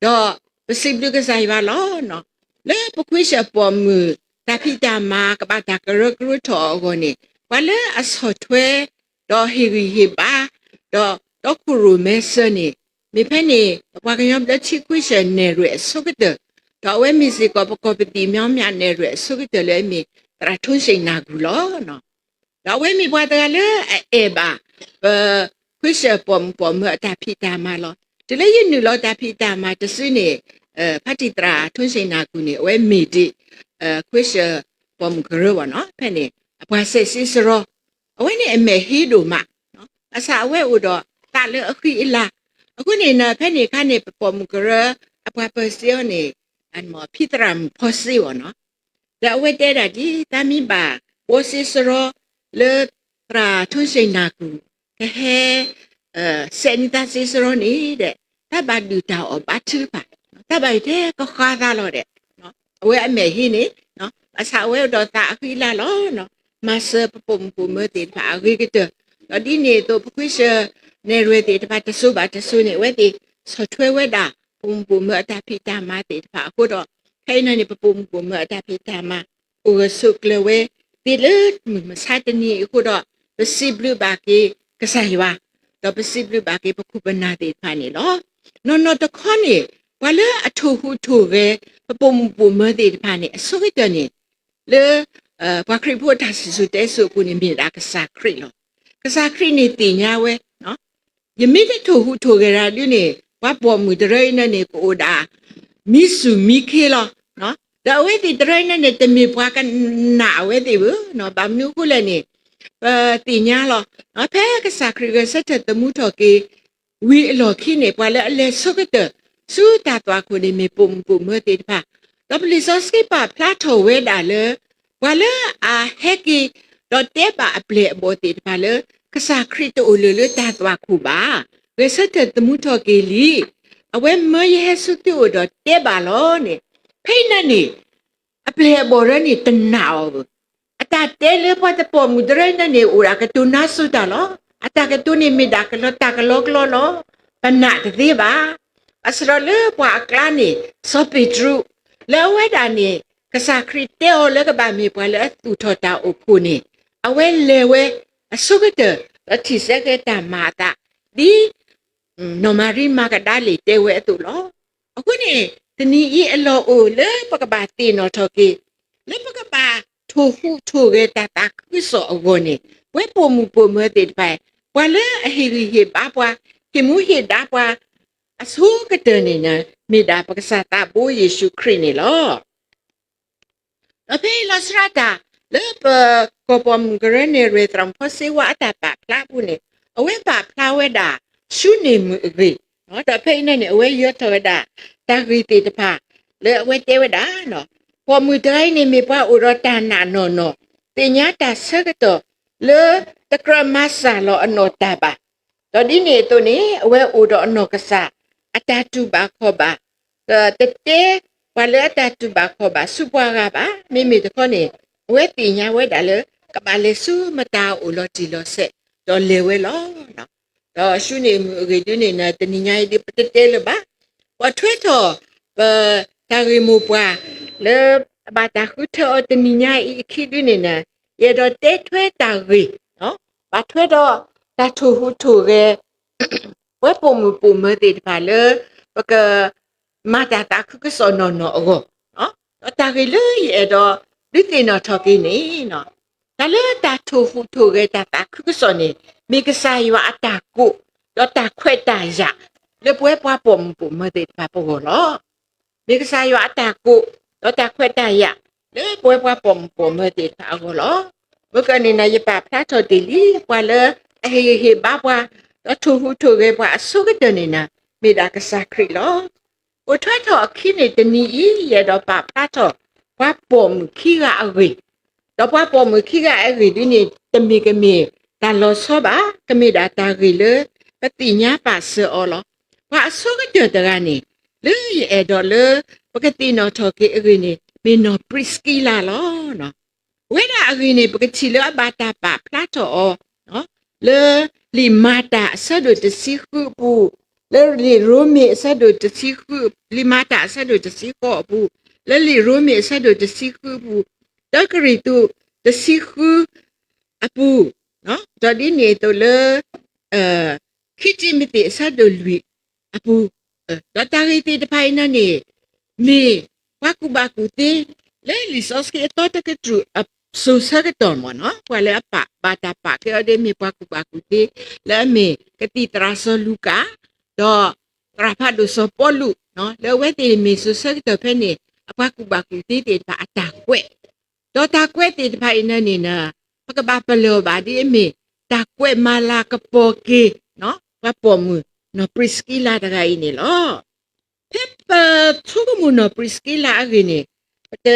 ဒီးပစံးဘျုးကစၢ်ယွၤလီၤ. လၢပခွ့ၡၢၣ်ပိာ်မုၣ် တၢ်ဖံးတၢ်မၤကဘၣ်တၢ်ကရၢကရိထီၣ်အဂီၢ်န့ၣ် ပှၤလၢအဆီၣ်ထွဲ ဒီးဟ့ၣ်ဂံၢ်ဟ့ၣ်ဘါ ဒီးတီခိၣ်ရိၣ်မဲစၢၤန့ၣ် မ့ၢ်ဖဲန့ၣ် ပပှၤကညီဘျၢထံခွ့ၡၢၣ်နဲၣ်ရွဲၣ်အဆိကတၢၢ်, ဒီးအဝဲမ့ၢ်စ့ၢ်ကီး ပကီၢ်ပသံၣ်မၠီမၠးနဲၣ်ရွဲၣ်အဆိကတၢၢ်လၢအမ့ၢ် သရၣ်ထိစ့ၣ်နၢ်ကူၣ်လီၤ. ဒီးအဝဲမ့ၢ်ပှၤတဂၤလၢအအဲၣ်ဘၣ် ပခွ့ၡၢၣ်ပိာ်မုၣ်ပိာ်မၢၤအတၢ်ဖံးတၢ်မၤလီၤ. တုၤလၢယနုာ်လီၤတၢ်ဖံးတၢ်မၤတစုန့ၣ် ဖါတံၢ်သရၣ်ထိစ့ၣ်နၢ်ကူၣ်န့ၣ် အဝဲမ့ၢ်ဒံး ခွ့ၡၢၣ်ပိာ်မုၣ်ကရၢဘၣ်နီၤ, ဖဲန့ၣ် အပှၤစဲးစ့စရီ, အဝဲန့ၣ်အမဲာ်ဟ့ဒိၣ်မး, ဘၣ်ဆၣ်အဝဲအိၣ်ဒီးသးလၢအဃံအလၤ, အဃိန့ၣ် ဖဲန့ၣ်အခါန့ၣ် ပပိာ်မုၣ်ကရၢ အပှၤပၢၤစ့အီၤန့ၣ် ဖံသရၣ်မုၣ်ဖီစ့ဘၣ်နီၤ, ဒီးအဝဲတဲဒၣ်ဒ် သးမ့ၢ်ဘၣ်ဘှီစ့စရီ လၢသရၣ်ထိစ့ၣ်နၢ်ကူၣ် ကဟဲ စဲးန့ၢ်သးစ့စရီန့ၣ်ဒီး တၢ်ဘၣ်ဒုၣ်တၢ်အီၣ်ဘါထုကဖၣ်, တၢ်ဘၣ်ယိၣ်ထဲကဃါသးလီၤဒီး အဝဲအမဲာ်ဟ့န့ၣ် ဘၣ်ဆၣ်အဝဲအိၣ်ဒီးသးအဃံအလၤလီၤ, မၤစၢၤပပိာ်မုၣ်ပိာ်မၢၤသ့ၣ်တဖၣ်အဂ့ၤကတၢၢ်, ဒီးဒ်န့ၣ်အသိး ပခွ့ၡၢၣ်နဲၣ်ရွဲၣ်သ့ၣ်တဖၣ်တစိၤဘၣ်တစိၤန့ၣ် အဝဲသ့ၣ်ဆီၣ်ထွဲဝဲဒၣ် ပပိာ်မုၣ်ပိာ်မၢၤအတၢ်ဖံးတၢ်မၤသ့ၣ်တဖၣ်အဃိဒီး ခဲအံၤန့ၣ် ပပိာ်မုၣ်ပိာ်မၢၤအတၢ်ဖံးတၢ်မၤ အိၣ်ဂၢၢ်ဆိးကျၢၤဝဲ သ့လၢမုၢ်မဆါတနံၤအံၤအဃိဒီး ပစံးဘျုးဘၣ်က့ၤကစၢ်ယွၤ, ဒီးပစံးဘျုးဘၣ်က့ၤပခိၣ်ပနၢ်သ့ၣ်တဖၣ်န့ၣ်လီၤ. နီၢ်နီၢ်တခီန့ၣ် ပှၤလၢအထိၣ်ဟူးထိၣ်ဂဲၤ ပပိာ်မုၣ်ပိာ်မၢၤသ့ၣ်တဖၣ်န့ၣ် အဆိကတၢၢ်န့ၣ် လၢ ပှၤခရံာ်ဖိအတၢ်စံၣ်စိၤတဲစိၤအပူၤန့ၣ် မ့ၢ်ဒၣ်ကစၢ်ခရံာ်လီၤ. ကစၢ်ခရံာ်န့ၣ်သ့ၣ်ညါဝဲ ယမ့ၢ်တထိၣ်ဟူးထိၣ်ဂဲၤတၢ်ဒ်န့ၣ် ပှၤပိာ်မုၣ်တရၢအံၤန့ၣ်န့ၣ် ကအိၣ်ဒၣ် မံဆူၣ်မံခ့လီၤ. ဒီးအဝဲသ့ၣ်တရၢအံၤန့ၣ် တမ့ၢ်ပှၤကနာ်အဝဲသ့ၣ်ဧၢ, ဘၣ်မနုၤအဃိလဲၣ်န့ၣ် ပသ့ၣ်ညါလီၤ. ဖဲကစၢ်ခရံာ်ဂဲၤဆၢထၢၣ်သမူထီၣ်က့ၤ ဝံၤအလီၢ်ခံန့ၣ် ပှၤလၢအလဲၤဆိကတၢၢ်ဆူတၢ်သွၣ်ခိၣ်န့ၣ် မ့ၢ်ပိာ်မုၣ်ပိာ်မၢၤသ့ၣ်တဖၣ်, ဒီးပလံာ်စီဆှံပာ်ဖျါထီၣ်ဝဲဒၣ်လၢ ပှၤလၢအဟဲက့ၤ ဒီးတဲဘၣ်အပျဲၢ်အဘီၣ်သ့ၣ်တဖၣ်လၢ ကစၢ်ခရံာ်တအိၣ်လၢၤလၢတၢ်သွၣ်ခိၣ်ဘၣ်, ဂဲၤဆၢထၢၣ်သမူထီၣ်က့ၤလံ, အဝဲမၢယဟဲဆူသုအိၣ်ဒီးတဲဘၣ်လီၤန့ၣ်, ဖဲအံၤန့ၣ် အပျဲၢ်အဘီၣ်တဖၣ်န့ၣ် တနာ်အီၤဘၣ်. အတၢ်တဲလၢပှၤပိာ်မုၣ်တရၢအံၤန့ၣ် အိၣ်ဒၣ်ကတိၤနါစိၤတၢ်လီၤ. အတၢ်ကတိၤန့ၣ်မ့ၢ်ဒၣ်ကလီတၢ်ကလီကလီလီၤ. ပနာ်တသ့ဘၣ်. ဘၣ်ဆၣ်ဒီးလၢပှၤအကျါန့ၣ် စီၤပ့းတရူး လၢအဝဲဒၣ်န့ၣ် ကစၢ်ခရံာ်တဲအီၤလၢကဘၣ်မ့ၢ်ပှၤလၢအသူၣ်ထီၣ်တၢ်အိၣ်ဖှိၣ်န့ၣ် အဝဲလဲၤဝဲအဆိကတၢၢ် ဒီးထံၣ်ဆၢက့ၤတၢ်မၤအသး ဒ် နီၢ်မၤရံမၤကဒၤလ့ၣ်တဲဝဲအသိးလီၤ. အဃိန့ၣ် တနံၤအံၤအလီၢ်အိၣ်လၢပကဘၣ်သ့ၣ်နီၣ်ထီၣ်က့ၤ လၢပကဘၣ်ထိၣ်ဟူးထိၣ်ဂဲၤတၢ်သးခုကစီၣ်အဂီၢ်န့ၣ် ပဝဲပိာ်မုၣ်ပိာ်မၢၤသ့ၣ်တဖၣ် ပှၤလၢအဟ့ၣ်ဂံၢ်ဟ့ၣ်ဘါပှၤ ဟ့ၣ်မူဟ့ၣ်ဒါပှၤ အဆိကတၢၢ်န့ၣ် မ့ၢ်ဒၣ်ပကစၢ်သးဘိယ့ၣ်ၡူးခရံာ်န့ၣ်လီၤ. ဒီးဖဲအံၤလီၤစှၤတၢ် လၢပကီၢ်ပိာ်မုၣ်ကရၢန့ၣ် ရဲၣ်သရၣ်ဖီစ့ဝါအတၢ်ပာ်ဖျါအပူၤန့ၣ် အဝဲပာ်ဖျါဝဲဒၣ် ၡူန့ၣ်မုၣ်အဂ့ၢ်, ဒီးဖဲအံၤန့ၣ် အဝဲယၢၤထီၣ်ဝဲဒၣ် တၢ်ဂ့ၢ်သ့ၣ်တဖၣ် လၢအဝဲတဲဝဲဒၣ် ပိာ်မုၣ်တဂၤအံၤန့ၣ် မ့ၢ်ပှၤအိၣ်ဒီးတၢ်နာ်နီၢ်နီၢ်, သ့ၣ်ညါတၢ်ဆၢကတီၢ် လၢတကြၢးမၤစၢ်လီၤအနီၢ်တၢ်ဘၣ်. ဒီးဒ်န့ၣ်အသိးန့ၣ် အဝဲအိၣ်ဒီးအနီၢ်ကစၢ် အတၢ်တူၢ်ဘၣ်ခီၣ်ဘၣ်, ဒီးတတဲပှၤလၢအတၢ်တူၢ်ဘၣ်ခီၣ်ဘၣ်ဆူပှၤဂၤဘၣ်. မ့မ့ၢ်တခီန့ၣ် အဝဲသ့ၣ်ညါဝဲဒၣ်လၢ ကဘၣ်လဲၤဆူမတၤအအိၣ်လီၤတံၢ်လီၤဆဲး ဒီးလဲၤဝဲလီၤ. ဒီးၡူန့ၣ်မုၣ်အဂ့ၢ်ဒ်န့ၣ် တနံၤညါအံၤဒ်ပတတဲလၢၤဘၣ်. ပှၤထွဲထီၣ် ပတၢ်ဂ့ၢ်မိၢ်ပှၢ် လၢအဘၣ်တၢ်ဃုထၢအီၤတနံၤညါအံၤအခံဒ်န့ၣ် ယအဲၣ်ဒိးတဲထွဲတၢ်ဂ့ၢ် ဘၣ်ထွဲဒီးတၢ်ထိၣ်ဟူးထိၣ်ဂဲၤ ပဝဲပိာ်မုၣ်ပိာ်မၢၤသ့ၣ်တဖၣ်လၢ ပက မၤတၢ်သးခုကစီၣ်နီၢ်နီၢ်အဂီၢ်, ဒီးတၢ်ဂ့ၢ်လၢယအဲၣ်ဒိး ဒုးသ့ၣ်နီၣ်ထီၣ်က့ၤန့ၣ် တၢ်လၢတၢ်ထိၣ်ဟူးထိၣ်ဂဲၤတၢ်သးခုကစီၣ်န့ၣ် မ့ၢ်ကစၢ်ယွၤအတၢ်ကိး ဒီးတၢ်ခွဲးတၢ်ယာ် လၢပဝဲပှၤပိာ်မုၣ်ပိာ်မၢၤသ့ၣ်တဖၣ်ပဂီၢ်လီၤ. မ့ၢ်ကစၢ်ယွၤအတၢ်ကိး ဒီးတၢ်ခွဲးတၢ်ယာ် လၢပဝဲပှၤပိာ်မုၣ်ပိာ်မၢၤသ့ၣ်တဖၣ်အဂီၢ်လီၤ. မ့ၢ်ကန့ၣ်နၤ ယပာ်ဖျါထီၣ်တ့ၢ်လံ ပှၤလၢအဟ့ၣ်ဂံၢ်ဟ့ၣ်ဘါပှၤ ဒီးထိၣ်ဟူးထိၣ်ဂဲၤပှၤအဆိကတၢၢ်န့ၣ်နၤ မ့ၢ်ဒၣ်ကစၢ်ခရံာ်လီၤ. အိၣ်ထွဲထီၣ်အခံန့ၣ်တနံၤအံၤ ယအဲၣ်ဒိးပာ်ဖျါထီၣ် ပှၤပိာ်မုၣ်ခံဂၤအဂ့ၢ်, ဒီးပှၤပိာ်မုၣ်ခံဂၤအဂ့ၢ်ဒ်န့ၣ် တမ့ၢ်ကမ့ၢ်တၢ်လီၤဆီဘၣ်, ကမ့ၢ်ဒၣ်တၢ်ဂ့ၢ်လၢ ပသ့ၣ်ညါပာ်စၢၤအီၤလီၤ. ပှၤအဆိကတၢၢ်တဂၤန့ၣ် လၢယအဲၣ်ဒိးလၢ ပကသ့ၣ်နီၣ်ထီၣ်က့ၤအဂ့ၢ်န့ၣ် မ့ၢ်နီၢ်ပြံးစကံလးလီၤ. အဝဲဒၣ်အဂ့ၢ်န့ၣ် ပကထံၣ်လၢအဘၣ်တၢ်ပာ်ဖျါထီၣ်အီၤ လၢလံာ်မၤတၢ်အဆၢဒိၣ်တဆံဃုအပူၤ, လၢလံာ်ရိမ့ၤအဆၢဒိၣ်တဆံဃု, လံာ်မၤတၢ်အဆၢဒိၣ်တဆံဃိးအပူၤ, လၢလံာ်ရိမ့ၤအဆၢဒိၣ်တဆံဃုအပူၤ, တၢကရံၣ်သူးတဆံဃုအပူၤ, ဒီးဒ်န့ၣ်အသိးလၢ ခံတံၤမသ့းအဆၢဒိၣ်လွံၢ်အပူၤ, ဒီးတၢ်ဂ့ၢ်သ့ၣ်တဖၣ်အံၤန့ၣ် မ့ၢ်ပှၤကူၣ်ဘၣ်ကူၣ်သ့ လၢလံာ်စီဆှံအသီတကတြူၢ်အစိၤဆၢကတီၢ်မ့ၢ်နီၤ, ပှၤလၢအပာ်ဘၣ်တၢ်ပာ်ကဲအီၤဒ်မ့ၢ်ပှၤကူၣ်ဘၣ်ကူၣ်သ့ လၢအမ့ၢ်ကသံၣ်သရၣ်စီၤလူၤကၣ်, ဒီးသရၣ်ဖးဒိၣ်စီၤပီလူး လၢအဝဲသ့ၣ်မ့ၢ်စိၤဆၢကတီၢ်ဖဲန့ၣ် အပှၤကူၣ်ဘၣ်ကူၣ်သ့သ့ၣ်တဖၣ်အတၢ်ကွဲး, ဒီးတၢ်ကွဲးသ့ၣ်တဖၣ်အံၤန့ၣ်န့ၣ် ပကဘၣ်ပလၢၢ်ဘၣ်ဒ်အမ့ၢ် တၢ်ကွဲးမၤလၤကပီၤက့ၤ ပှၤပိာ်မုၣ်နီၢ်ပြံးစကံလးတဂၤအံၤန့ၣ်လီၤ. ဖဲပဆိကမိၣ်နီၢ်ပြံးစကံလးအဂ့ၢ်န့ၣ် ပတ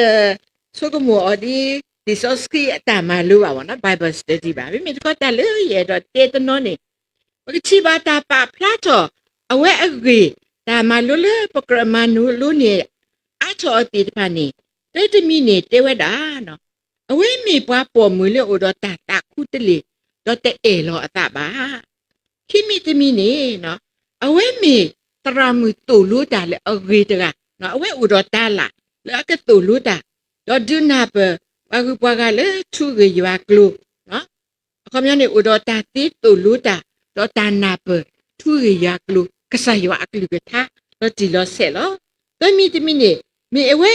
ဆိကမိၣ်အီၤဒ် လံာ်စီဆှံအတၢ်မၤလိဘၣ် Bible study ဘၣ်. မ့မ့ၢ်တခီတၢ်လၢယအဲၣ်ဒိးတဲတနီၤန့ၣ် ပကထံၣ်ဘၣ်တၢ်ပာ်ဖျါထီၣ် အဝဲအဂ့ၢ် တၢ်မၤလိလၢပကြၢးမၤလိန့ၢ်အါထီၣ်အီၤသ့ၣ်တဖၣ်န့ၣ် တၢတမံၤန့ၣ်တဲဝဲဒၣ် အဝဲမ့ၢ်ပှၤပိာ်မုၣ်လၢအိၣ်ဒီးတၢ်သးခူတလ့ၢ် ဒီးတအဲၣ်လီၤအသးဘၣ်. ခံမံၤတမံၤန့ၣ် အဝဲမ့ၢ်သရၣ်မုၣ်သိၣ်လိတၢ်လၢအဂ့ၤတဂၤ, အဝဲအိၣ်ဒီးတၢ်လၢအကသိၣ်လိတၢ်, ဒီးဒုးနၢ်ပၢၢ်ပှၤဂုၤပှၤဂၤလၢထူဂ့ၢ်ယွၤကျိၤ အခီပညီန့ၣ် အိၣ်ဒီးတၢ်သ့သိၣ်လိတၢ်, ဒီးတၢ်နၢ်ပၢၢ်ထူဂ့ၢ်ယွၤကျိၤ ကစၢ်ယွၤအကလုၢ်ကထါ လီၤတံၢ်လီၤဆဲးလီၤ. သၢမံၤတမံၤန့ၣ် မ့ၢ်အဝဲ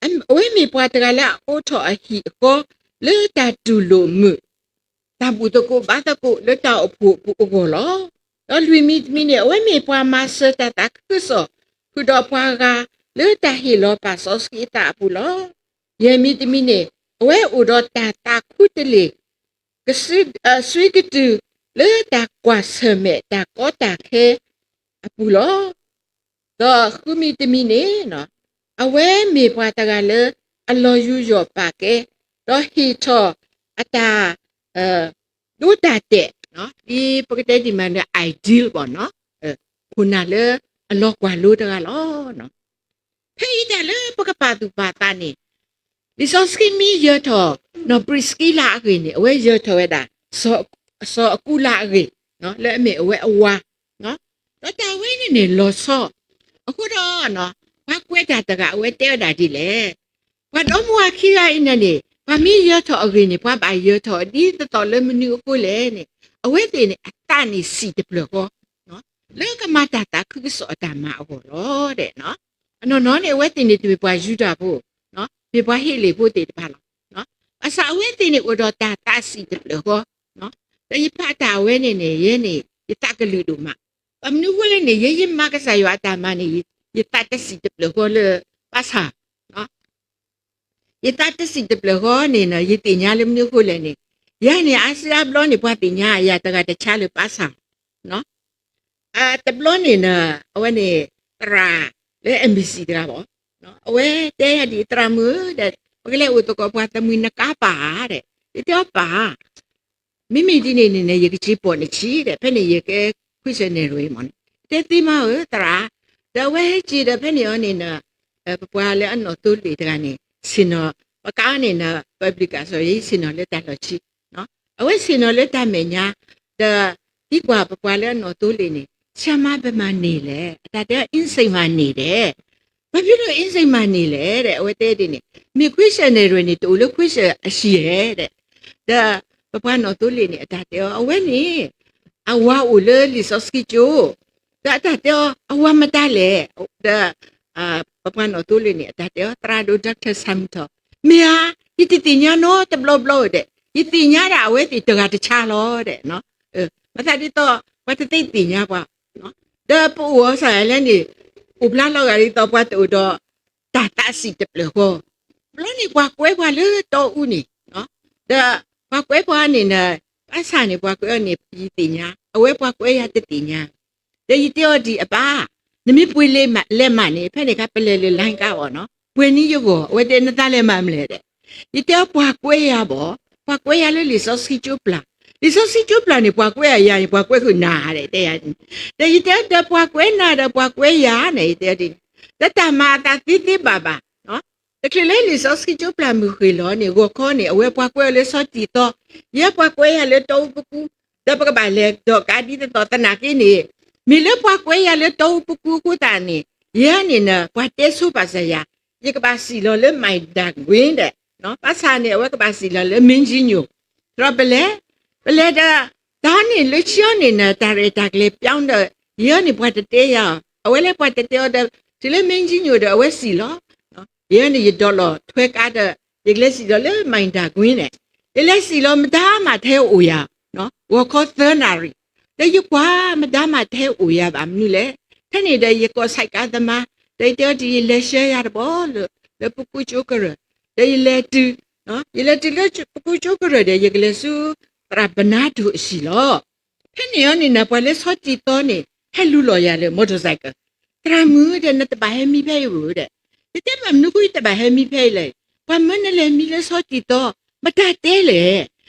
အဝဲမ့ၢ်ပှၤတဂၤလၢအအိးထီၣ်အဟံၣ်အဃီ လၢတၢ်တူၢ်လိာ်မုာ် တၢ်ဘူၣ်သကိးဘါသကိးလၢတၢ်အိၣ်ဖှိၣ်အပူၤအဂီၢ်လီၤ. ဒီးလွံၢ်မံၤတမံၤန့ၣ် အဝဲမ့ၢ်ပှၤမၤစၢၤတၢ်သးခုကစီၣ် ဃုာ်ဒီးပှၤဂၤ လၢတၢ်ဟ့ၣ်လီၤပာ်စီဆှံအသးအပူၤလီၤ. ယဲၢ်မံၤတမံၤန့ၣ် အဝဲအိၣ်ဒီးတၢ်သးခူတလ့ၢ် က စုကတုၤလၢတၢ်ကွၢ်ဆၢၣ်မဲာ်တၢ်ကီတၢ်ခဲအပူၤလီၤ. ဒီးဃုမံၤတမံၤန့ၣ် အဝဲမ့ၢ်ပှၤတဂၤလၢအလီၤယူးယီၣ်ပာ်ကဲ ဒီးဟ့ၣ်ထီၣ်အတၢ် ဒိတၢ်တဲာ် ဒ်ပကတဲဒ်မးလၢ ideal ဘၣ်နီၤ, ခိၣ်နၢ်လၢအလီၤကွၢ်လိတဂၤလီၤ. ဖဲအံၤတၢ်လၢပကပာ်သူၣ်ပာ်သးန့ၣ် လံာ်စီဆှံမ့ၢ်ယၢၤထီၣ် နီၢ်ပြံးစကံလးအဂ့ၢ်န့ၣ် အဝဲယၢၤထီၣ်ဝဲဒၣ် စီၤအကူလးအဂ့ၢ် လၢအမ့ၢ်အဝဲအဝၤ, ဒီးတၢ်ဝဲန့ၣ်န့ၣ်လီၤဆီ, အဃိဒီး ပှၤကွဲးတၢ်တဂၤအဝဲတဲဝဲဒၣ်ဒ်လဲၣ်, ပှၤဒီမါဝၤခံဂၤအံၤန့ၣ်န့ၣ် ပှၤမ့ၢ်ယၢၤထီၣ်အဂ့ၢ်န့ၣ် ပှၤဘၣ်ယၢၤထီၣ်ဒ်သိးသိးလၢမနုၤအဃိလဲၣ်န့ၣ် အဝဲသ့ၣ်န့ၣ် အသးန့ၣ်စံၣ်တဖျၢၣ်ဃီ လၢကမၤတၢ်သးခုကစီၣ်အတၢ်မၤအဂီၢ်လီၤ. အနီၢ်နီၢ်န့ၣ် အဝဲသ့ၣ်န့ၣ်တမ့ၢ်ပှၤယူဒၤဖိ, မ့ၢ်ပှၤဟ့လ့ၣ်ဖိသ့ၣ်တဖၣ်လီၤ. ဘၣ်ဆၣ်အဝဲသ့ၣ်န့ၣ်အိၣ်ဒီးတၢ်သးစံၣ်တဖျၢၣ်ဃီ, ဒီးယဖးတၢ်အဝဲန့ၣ်န့ၣ် ယဲန့ၣ် ယသးကလုာ်ဒိၣ်မး, ဘၣ်မနုၤအဃိလဲၣ်န့ၣ် ယဲယမၤကစၢ်ယွၤအတၢ်မၤန့ၣ် ယသးတစံၣ်တဖျၢၣ်ဃီလၢ ဘၣ်ဆၣ် ယသးတစံၣ်တဖျၢၣ်ဃီန့ၣ် ယသ့ၣ်ညါလၢမနုၤအဃိလဲၣ်န့ၣ်, ယၤန့ၣ် အါစုအါဘျီန့ၣ် ပှၤသ့ၣ်ညါယၤတဂၤတဆါလၢ ပၢ်ဆၣ် တဘျီန့ၣ် အဝဲန့ၣ် သရၣ်လၢ embassy တဂၤဘၣ်, အဝဲတဲယၤဒ်အံၤ သရၣ်မုၣ်ဧၢ, ပကလဲၤအိၣ်သကိးပှၤသးမုာ်နကါပၢ်ဧါ, ယတဲအီၤပၢ် မ့မ့ၢ်ဒ်န့ၣ်န့ၣ် ယကစ့ပိာ်နဆံးဒီး ဖဲန့ၣ်ယကဲခွံၡၢၣ်နဲၣ်ရွဲမးန့ၣ် တဲသ့မးဧၢသရၣ်, ဒီးအဝဲဟဲက့ၤဒီး ဖဲန့ၣ်အီၤန့ၣ် ပပှၤလၢအနီၢ်သိလ့ၣ်တဂၤန့ၣ် ဆ့ၣ်နီၤ ပကါန့ၣ် ပဘျုးကၣ်စီၤယဲ ဆ့ၣ်နီၤလၢတၢ်လီၢ်ခံ, အဝဲဆ့ၣ်နီၤလၢတၢ်မဲာ်ညါ, ဒီးသံကွၢ်ပပှၤလၢအနီၢ်သိလ့ၣ်န့ၣ် ဆၢမါဘၣ်မၤန့ၢ်လဲၣ်, အတၢ်တဲအီၤ အ့စ့မၤန့ၢ်ဒဲး, ဘၣ်မနုၤအ့စ့မၤန့ၢ်လဲၣ်ဒီး အဝဲတဲဒ်န့ၣ် မ့ၢ်ခွံၡၢၣ်နဲၣ်ရွဲန့ၣ် တအိၣ်လၢခွံၡၢၣ်အဆံးဧဲဒီး, ဒီးပပှၤနီၢ်သိလ့ၣ်န့ၣ် အတၢ်တဲအီၤ အဝဲန့ၣ် အဝၤအိၣ်လၢလံာ်စီဆှံကၠိ, ဒီးအတၢ်တဲအီၤ အဝၤမတၤလဲၣ်, ဒီး ပပှၤနီၢ်သိလ့ၣ်န့ၣ် အတၢ်တဲအီၤ သရၣ်ဒိၣ် Doctor Samito, မ့ၢ်ဧါ, ယတသ့ၣ်ညါနီတဘျီဘျီဧိၤဒီး ယသ့ၣ်ညါဒၣ်အဝဲသ့ၣ်တဂၤတဆါလီၤဒီး, မၤသးဒ်သိး ပှၤတသ့သ့ၣ်ညါပှၤ, ဒီးပအိၣ်အီၤစ့ၢ်လဲၣ်န့ၣ် အိၣ်ဖျါလီၤဂာ်ဒ်သိးပှၤတအိၣ်ဒီး တၢ်သးစံၣ်တဖျၢၣ်ဃီ, ဘျီန့ၣ်ပှၤကွဲပှၤလၢတီအူန့ၣ်, ဒီးပှၤကွဲပှၤန့ၣ် ဘၣ်ဆၣ်န့ၣ် ပှၤကွဲအီၤန့ၣ် ယသ့ၣ်ညါ, အဝဲပှၤကွဲယၤတသ့ၣ်ညါ, ဒီးယတဲအီၤဒ်အံၤ အပၢ်, နမ့ၢ်ပှ့ၤလဲၤမးန့ၣ် ဖဲန့ၣ်အခါ ပလဲၤလၢ လိုင်းကား အီၤနီၤ, ပှ့ၤန့ၢ်ယဂီၢ်, အဝဲတဲနသးလဲၤမၤမနုၤလဲၣ်ဒီး, ယတဲအီၤပှၤကွဲယၤဘၣ်, ပှၤကွဲယၤလၢလံာ်စီဆှံကၠိပျၢ်, လံာ်စီဆှံကၠိပျၢ်န့ၣ် ပှၤကွဲအယၤန့ၣ် ပှၤကွဲဃုာ်နၤဒီး တဲယၤ, ဒီးယတဲအီၤဒီးပှၤကွဲနၤဒီးပှၤကွဲယၤန့ၣ် ယတဲအီၤဒ်န့ၣ်, ဒီးတၢ်မၤအသးသ့သ့ဘၣ်ဘၣ် တချုးလၢလံာ်စီဆှံကၠိပျၢ်မုၢ်ဃ့ၢ်လီၤန့ၣ် ဂီၤခီန့ၣ် အဝဲပှၤကွဲအီၤလၢဆီတံၢ်သီ, ယဲပှၤကွဲယၤလၢတီအူပကူ, ဒီးပကဘၣ်လဲၤဒီးကးဒ်သိးသိးသနာ်က့န့ၣ်, မ့ၢ်လၢပှၤကွဲယၤလၢတီအူပကူအဃိသတးန့ၣ်, ယဲန့ၣ် ပှၤတဲဆိပာ်စၢၤယၤ, ယကဘၣ်စံၣ်လီၤလၢ Mandarin ဒီး, ဘၣ်ဆၣ်န့ၣ် အဝဲကဘၣ်စံၣ်လီၤလၢ မ့ၢ်ကၠံညိၣ်, ဒီးပလဲၤ, ပလဲၤဒီး တၢ်န့ၣ်လၢခံအီၤန့ၣ် တၢ်ရဲၣ်တၢ်ကျဲၤပျီဒီး ယဲန့ၣ်ပှၤတတဲယၤ, အဝဲလၢပှၤတတဲအီၤဒီး တုၤလၢ မ့ၢ်ကၠံညိၣ်ဒီး အဝဲစံၣ်လီၤ, ယဲန့ၣ်ယဒိးလီၤထွဲကါဒီး ယကလဲၤစံၣ်လီၤလၢ Mandarin န့ၣ်, ယလဲၤစံၣ်လီၤမတၤမးထဲအိၣ်ယၤ, ဂီၤခီသၢနၣ်ရံၣ်, ဒီးယကွၢ်မတၤမးထဲအိၣ်ယၤဘၣ်မနုၤလဲၣ်, ဖဲန့ၣ်ဒီးယကိး ဆိုက်ကါသမား, ဒီးယတဲအီၤဒ်အံၤ လဲၤဆှၢယၤတဘျီလၢ လၢပကူကၠိကရၢၢ်, ဒီးယလဲၤတုၤ, ယလဲၤတုၤလၢပကူကၠိကရၢၢ်ဒီး ယကလဲၤဆူ သရၣ်ဘနါဒိၣ်အဟံၣ်လီၤ. ဖဲန့ၣ်အီၤန့ၣ် ပှၤလၢဆီတံၢ်သီန့ၣ် ဟဲလူလီၤယၤလၢ motorcycle, သရၣ်မုၣ်ဒီး နတဘၣ်ဟဲမံဖဲအံၤဧိၤဒီး, ယတဲဘၣ်မနုၤဃိယတဘၣ်ဟဲမံဖဲအံၤလဲၣ်, ပှၤမၢနလဲၤမံလၢဆီတံၢ်သီ, မတၤတဲလဲၣ်,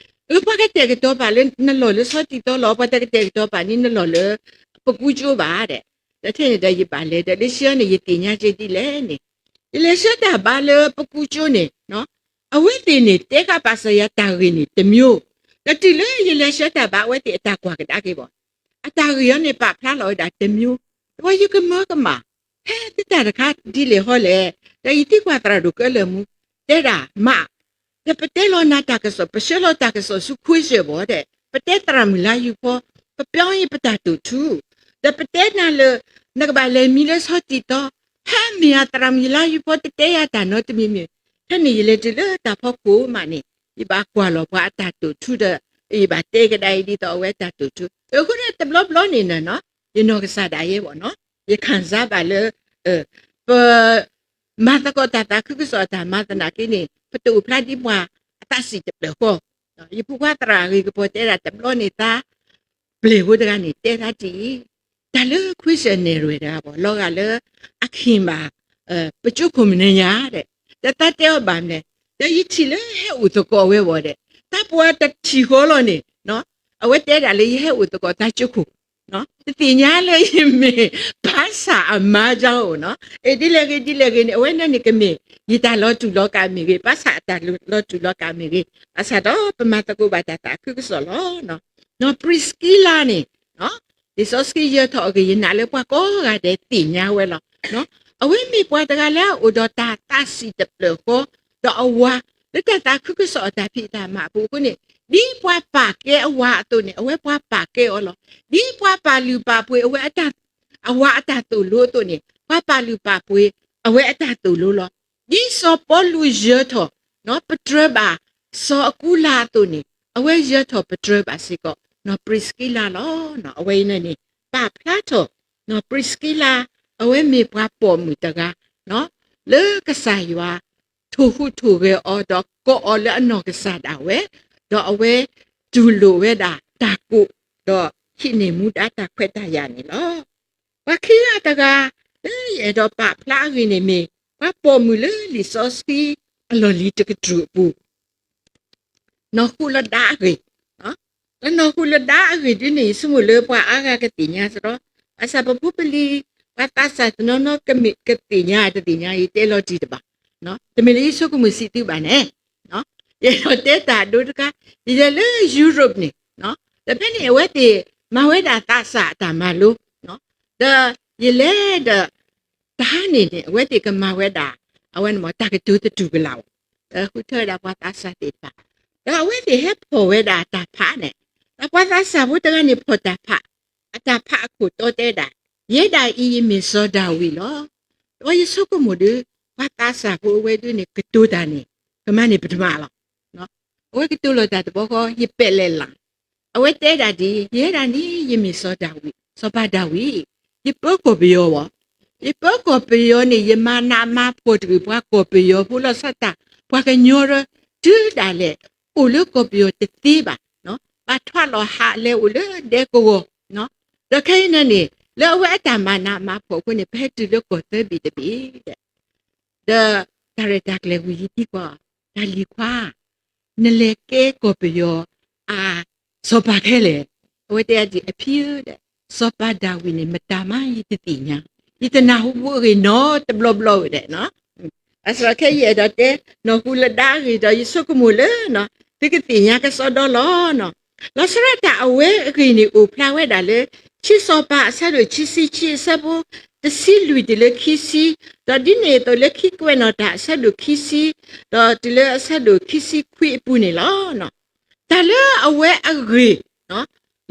အၢ ပှၤကတဲာ်ကတီၤပာ်လၢနလီၢ်လၢဆီတံၢ်သီလီၤ, ပှၤတကတဲာ်ကတီၤပာ်န့ၢ်နလီၢ်လၢပကူကၠိဘၣ်ဒီး, ဒီးထဲန့ၣ်ဒီးယဘၣ်လဲၤဒီး လၢခံအီၤန့ၣ် ယသ့ၣ်ညါက့ၤဒ်လဲၣ်န့ၣ်, ယလဲၤဆှၢတၢ်ဘါလၢပကူကၠိန့ၣ် အဝဲသ့ၣ်န့ၣ် တဲဃာ်ပာ်စၢၤယၤတၢ်ဂ့ၢ်န့ၣ်တမျိုး, ဒီးတုၤလၢယလဲၤဆှၢတၢ်ဘါ အဝဲသ့ၣ်အတၢ်ကွၢ်ကဒါက့ၤဘၣ်, အတၢ်ဂ့ၢ်အီၤန့ၣ် ပာ်ဖျါလီၤဝဲဒၣ်တမျိုး, ဒီးယကမၢကမၣ်, ဟဲသတၢ်တခါဒ်လဲၣ်ဟီလဲၣ်, ဒီးယသံကွၢ်သရၣ်ဒိၣ်ကၢလၢာ်မူ, တဲဒၣ်မး, ဒီးပတဲလီၤနၤတၢ်ကစီၣ် ပဆှၢလီၤတၢ်ကစီၣ်ဆူခွံစၢၢ်ဘၣ်ဒီး ပတဲသရၣ်မုၣ်လါယူၤဖီ, ပပျီယပတၢ်တိာ်ထူ, ဒီးပတဲနၤလၢ နကဘၣ်လဲၤမံလၢဆီတံၢ်သီ, ဟဲမ့ၢ်ဧါ သရၣ်မုၣ်လါယူၤဖီတတဲယၤတၢ်နီတမံၤမံၤ, ဖဲန့ၣ်ယလဲၤတုၤလၢတၢ်ဖီခိၣ်မးန့ၣ်, ယဘၣ်ကွၢ်လီၤပှၤအတၢ်တိာ်ထူဒီး ယဘၣ်တဲကဒါအံၤဒ်သိးအဝဲအတၢ်တိာ်ထူ, အဃိန့ၣ်တဘျီဘျီန့ၣ်နီၤ, ယနီၢ်ကစၢ်ဒၣ်ယဲဘၣ်နီၤ, ယခံစားဘၣ်လၢ ပ မၤသကိးတၢ်သးခုကစီၣ်အတၢ်မၤသနာ်က့န့ၣ် ပတအိၣ်ဖျါဒ်ပှၤအသးစံၣ်တဖျၢၣ်ဃီ, ယဖိခွါသရၣ်အဂ့ၢ်ကပီၤတဲဒၣ်တဘျီန့ၣ် သး ပျဲၢ်ဖိတဂၤန့ၣ် တဲသးဒ်အံၤ, တၢ်လၢ ခွံစဲၣ်နဲၣ်ရွဲၣ်တဂၤဘၣ် လီၤဂာ်လၢ အခံဘၣ် ပကၠိခိၣ်မနုၤညါဒီး, ဒီးသးတဲအီၤဘၣ်မနုၤလဲၣ်, ဒီးယထံၣ်လၢဟဲအိၣ်သကိးဝဲဘၣ်ဒီး, တၢ်ပှၤတထံၣ်ဃီလီၤန့ၣ်, အဝဲတဲဒၣ်လၢယဟဲအိၣ်သကိးတၢ်ကၠိခိၣ်, တသ့ၣ်ညါလၢယမ့ၢ်ဘၣ်ဆၣ်အမါကၠီအိၣ်နီၤ, အ့ဒ်လဲၣ်ဂ့ၤဒ်လဲၣ်ဂ့ၤန့ၣ် အဝဲန့ၣ်န့ၣ်ကမ့ၢ် ယတၢ်လီၤတူာ်လီၤကာ်မ့ၢ်ဂ့ၤ, ဘၣ်ဆၣ်အတၢ်လီၤတူာ်လီၤကာ်မ့ၢ်ဂ့ၤ, ဘၣ်ဆၣ်ဒီးပမၤသကိးဘၣ်တၢ်သးခုကစီၣ်လီၤ. နီၢ်ပြံးစကံလါန့ၣ် လံာ်စီဆှံယၢၤထီၣ်အဂ့ၢ် ယနာ်လၢပှၤကိးဂၤဒဲးသ့ၣ်ညါဝဲလီၤ. အဝဲမ့ၢ်ပှၤတဂၤလၢအအိၣ်ဒီးတၢ်သးစံၣ်တဖျၢၣ်ဃီ, ဒီးအဝၤ လၢတၢ်သးခုကစီၣ်အတၢ်ဖံးတၢ်မၤအပူၤအဃိန့ၣ်, ဒ်ပှၤပာ်ကဲအဝၤအသိးန့ၣ် အဝဲပှၤပာ်ကဲအီၤလီၤ. ဒ်ပှၤပာ်လုၢ်ပာ်ပှ့ၤအဝဲ အဝၤအတၢ်သိၣ်လိအသိးန့ၣ် ပှၤပာ်လုၢ်ပာ်ပှ့ၤ အဝဲအတၢ်သိၣ်လိလီၤ. ဒ်စီၤပီလူးယၢၤထီၣ် ပတြၢၤဘၣ်စီၤအကူလၤအသိးန့ၣ် အဝဲယၢၤထီၣ်ပတြၢၤဘၣ်စ့ၢ်ကီး နီၢ်ပြံးစကံလါလီၤ. အဝဲအံၤန့ၣ်န့ၣ် ပာ်ဖျါထီၣ် နီၢ်ပြံးစကံလါ အဝဲမ့ၢ်ပှၤပိာ်မုၣ်တဂၤ လၢကစၢ်ယွၤ ထိၣ်ဟူးထိၣ်ဂဲၤအီၤ ဒီးကိးအီၤလၢအနီၢ်ကစၢ်ဒၣ်ဝဲ, ဒီးအဝဲတူၢ်လိာ်ဝဲဒၣ်တၢ်ကိး ဒီးဟံးန့ၢ်မူဒါတၢ်ခွဲးတၢ်ယာ်န့ၣ်လီၤ. ပှၤခံဂၤတဂၤ လၢယအဲၣ်ဒိးပာ်ဖျါအဂ့ၢ်န့ၣ် မ့ၢ်ပှၤပိာ်မုၣ်လၢလံာ်စီဆှံအလီၢ်လံၤတကတြူၢ်အပူၤ နီၢ်ဃူလဒါအဂ့ၢ်, ဒီးနီၢ်ဃူလဒါအဂ့ၢ်ဒ်န့ၣ် ယဆိကမိၣ်လၢပှၤအါဂၤကသ့ၣ်ညါစ့ၢ်ကီး, ဘၣ်ဆၣ်ပဖိပလံၤ ပှၤသးစၢ်တနီၤနီၤကမ့ၢ်ကသ့ၣ်ညါတသ့ၣ်ညါ ယတဲလီၤတံၢ်တဘၣ်, တမ့ၢ်လၢယဆိကမိၣ်စံးသုဘၣ်န့ၣ်, ယအဲၣ်ဒိးတဲတၢ်ဒိတခါ, ယလဲၤလၢ Europe န့ၣ်, ဒီးဖဲန့ၣ်အဝဲသ့ၣ်မၤဝဲဒၣ်သးစၢ်အတၢ်မၤလိ, ဒီးယလဲၤဒီး တဟါန့ၣ်န့ၣ် အဝဲသ့ၣ်ကမၤဝဲဒၣ် အဝဲန့ၣ်မ့ၢ်တၢ်ကတိၤသတူၢ်ကလာ်အီၤ, ဒီးဃုထၢဝဲဒၣ်ပှၤသးစၢ်သ့ၣ်တဖၣ်, ဒီးအဝဲသ့ၣ်ဟဲဖီၣ်ဝဲဒၣ်တၢ်ဖးန့ၣ်, ဒီးပှၤသးစၢ်ဖိတဂၤန့ၣ်ဖီၣ်တၢ်ဖး, အတၢ်ဖးအခိၣ်တီတဲဒၣ်, ယဲဒၣ်အံၤယမ့ၢ်စီၤဒၤဝံးလီၤ. ဒီးယဆိကမိၣ်ဒီး ပှၤသးစၢ်ဖိအဝဲဒၣ်န့ၣ် ကတိၤတၢ်န့ၣ် ကမၤန့ၢ်ပတမၤလီၤ. အဝဲကတိၤလီၤတၢ်တဘျီဃီ ယပဲာ်လဲၣ်လၢ် အဝဲတဲဒၣ်ဒ်အံၤ, ယဲဒၣ်န့ၣ် ယမ့ၢ်စီၤဒၤဝံး, စီၤပၤဒၤဝံး, ယပၢကီၢ်ပယီၤဘၣ်, ယပၢကီၢ်ပယီၤန့ၣ် ယမၤနးမၤဖှီၣ်တဂ့ၤ ပှၤကီၢ်ပယီၤဖိလီၤဆီဒၣ်တၢ်, ပှၤကညီရၢ တုၤဒၣ်လဲာ် အိၣ်လၢကီၢ်ပယီၤတသ့ဘၣ်, ဘၣ်ထွးလီၤဟးလဲၤအိၣ်လၢဒဲကဝီၤ, ဒီးခဲအံၤန့ၣ်န့ၣ် လၢအဝဲအတၢ်မၤနးမၤဖှီၣ်အဃိန့ၣ် ပဟဲတုၤလၢကီၢ်သၢဘ့ၣ်တဘ့ၣ်ဒီး ဒီးတၢ်ရဲၣ်တၢ်ကျဲၤဝံၤယသံကွၢ်, တၢ်လံၤခွါ, နလဲၤကဲကီၢ်ပယီၤ အ စီၤပၤခဲလဲၣ်. အဝဲတဲဒ်အံၤ အဖံဧၢ, စီၤပၤဒၤဝံးန့ၣ် မတၤမးယတသ့ၣ်ညါ, ယတနၢ်ဟူဘၣ်အဂ့ၢ်နီတဘျီဘျီဝဲဒၣ်နီၤ. ဘၣ်ဆၣ်ဒီးခဲအံၤယအဲၣ်ဒိးတဲ နီၢ်ဃူလဒါအဂ့ၢ်ဒီး ယဆိကမိၣ်လၢ သုကသ့ၣ်ညါကစီဒီလီၤ. လီၤဆီဒၣ်တၢ်အဝဲအဂ့ၢ်န့ၣ် အိၣ်ဖျါဝဲဒၣ်လၢ ခံစီၤပၤအဆၢဒိၣ်ခံဆံခံအဆၢဖိ တဆံလွံၢ်တုၤလၢခံဆံ, ဒီးဒ်န့ၣ်အသိးလၢခံကွဲးနီၣ်တၢ်အဆၢဒိၣ်ခံဆံ ဒီးတုၤလၢအဆၢဒိၣ်ခံဆံခွံအပူၤန့ၣ်လီၤ. တၢ်လၢအဝဲအဂ့ၢ်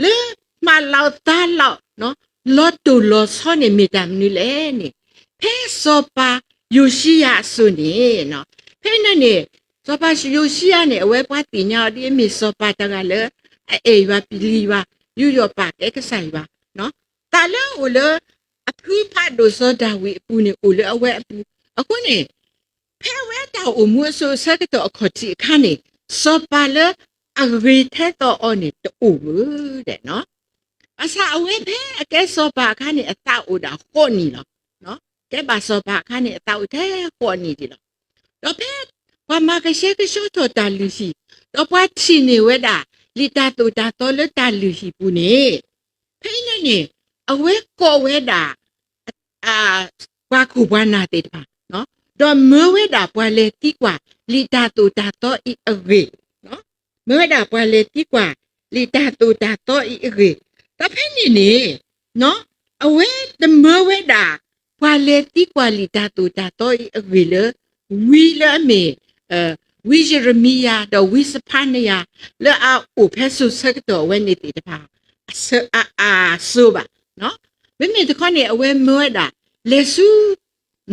လၢမၤလီၤသးလီၤ လီၤတိၢ်လီၤဆီန့ၣ်မ့ၢ်တၢ်မနုၤလဲၣ်န့ၣ်, ဖဲစီၤပၤယိၤၡံယၤအစိၤန့ၣ်, ဖဲန့ၣ်န့ၣ် စီၤပၤယိၤၡံယၤန့ၣ် အဝဲပှၤသ့ၣ်ညါအီၤဒ်အမ့ၢ်စီၤပၤတဂၤလၢ အအဲၣ်ယွၤပျံၤယွၤ ယူးယီၣ်ပာ်ကဲကစၢ်ယွၤ, တၢ်လၢအအိၣ်လၢ အဖုဖးဒိၣ်စီၤဒၤဝံးအပူၤန့ၣ် အိၣ်လၢအဝဲအပူၤ, အဃိန့ၣ် ဖဲအဝဲတၢ်အိၣ်မူအစိၤအဆၢကတီၢ်အခီၣ်ထံးအခါန့ၣ် စီၤပၤလၢအဂ့ၤထဲသိးအီၤန့ၣ်တအိၣ်ဘၣ်ဒီး ဘၣ်ဆၣ်အဝဲဖဲအကဲစီၤပၤအခါန့ၣ် အသးအိၣ်ဒၣ်ဃိးနံၣ်လီၤ. ကဲဘၣ်စီၤပၤအခါန့ၣ် အသးအိၣ်ထဲဃိးနံၣ်ဒံးလီၤ. ဒီးဖဲပှၤမၤကဆှဲကဆှီထီၣ်တၢ်လုၢ်ဟံၣ်, ဒီးပှၤထံၣ်န့ၢ်ဝဲဒၣ် လံာ်တၢ်သိၣ်တၢ်သီလၢတၢ်လုၢ်ဟံၣ်ပူၤန့ၣ်, ဖဲအံၤန့ၣ်န့ၣ် အဝဲကိးဝဲဒၣ် ပှၤခိၣ်ပှၤနၢ်သ့ၣ်တဖၣ်, ဒီးမၢဝဲဒၣ်ပှၤလဲၤသံကွၢ် လံာ်တၢ်သိၣ်တၢ်သီအံၤအဂ့ၢ်, မၢဝဲဒၣ်ပှၤလဲၤသံကွၢ် လံာ်တၢ်သိၣ်တၢ်သီအံၤအဂ့ၢ်, ဒီးဖဲန့ၣ်န့ၣ် အဝဲတမၢဝဲဒၣ် ပှၤလဲၤသံကွၢ်လံာ်တၢ်သိၣ်တၢ်သီအံၤအဂ့ၢ်လၢ ဝံလၢအမ့ၢ် ဝံယရမံယၤ ဒီးဝံစဖါနယၤ လၢအအိၣ်ဖဲစိၤဆၢကတီၢ်အဝဲန့ၣ်သ့ၣ်တဖၣ် အစိၤဘၣ်. မ့မ့ၢ်တခီန့ၣ် အဝဲမၢဝဲဒၣ် လဲၤဆူ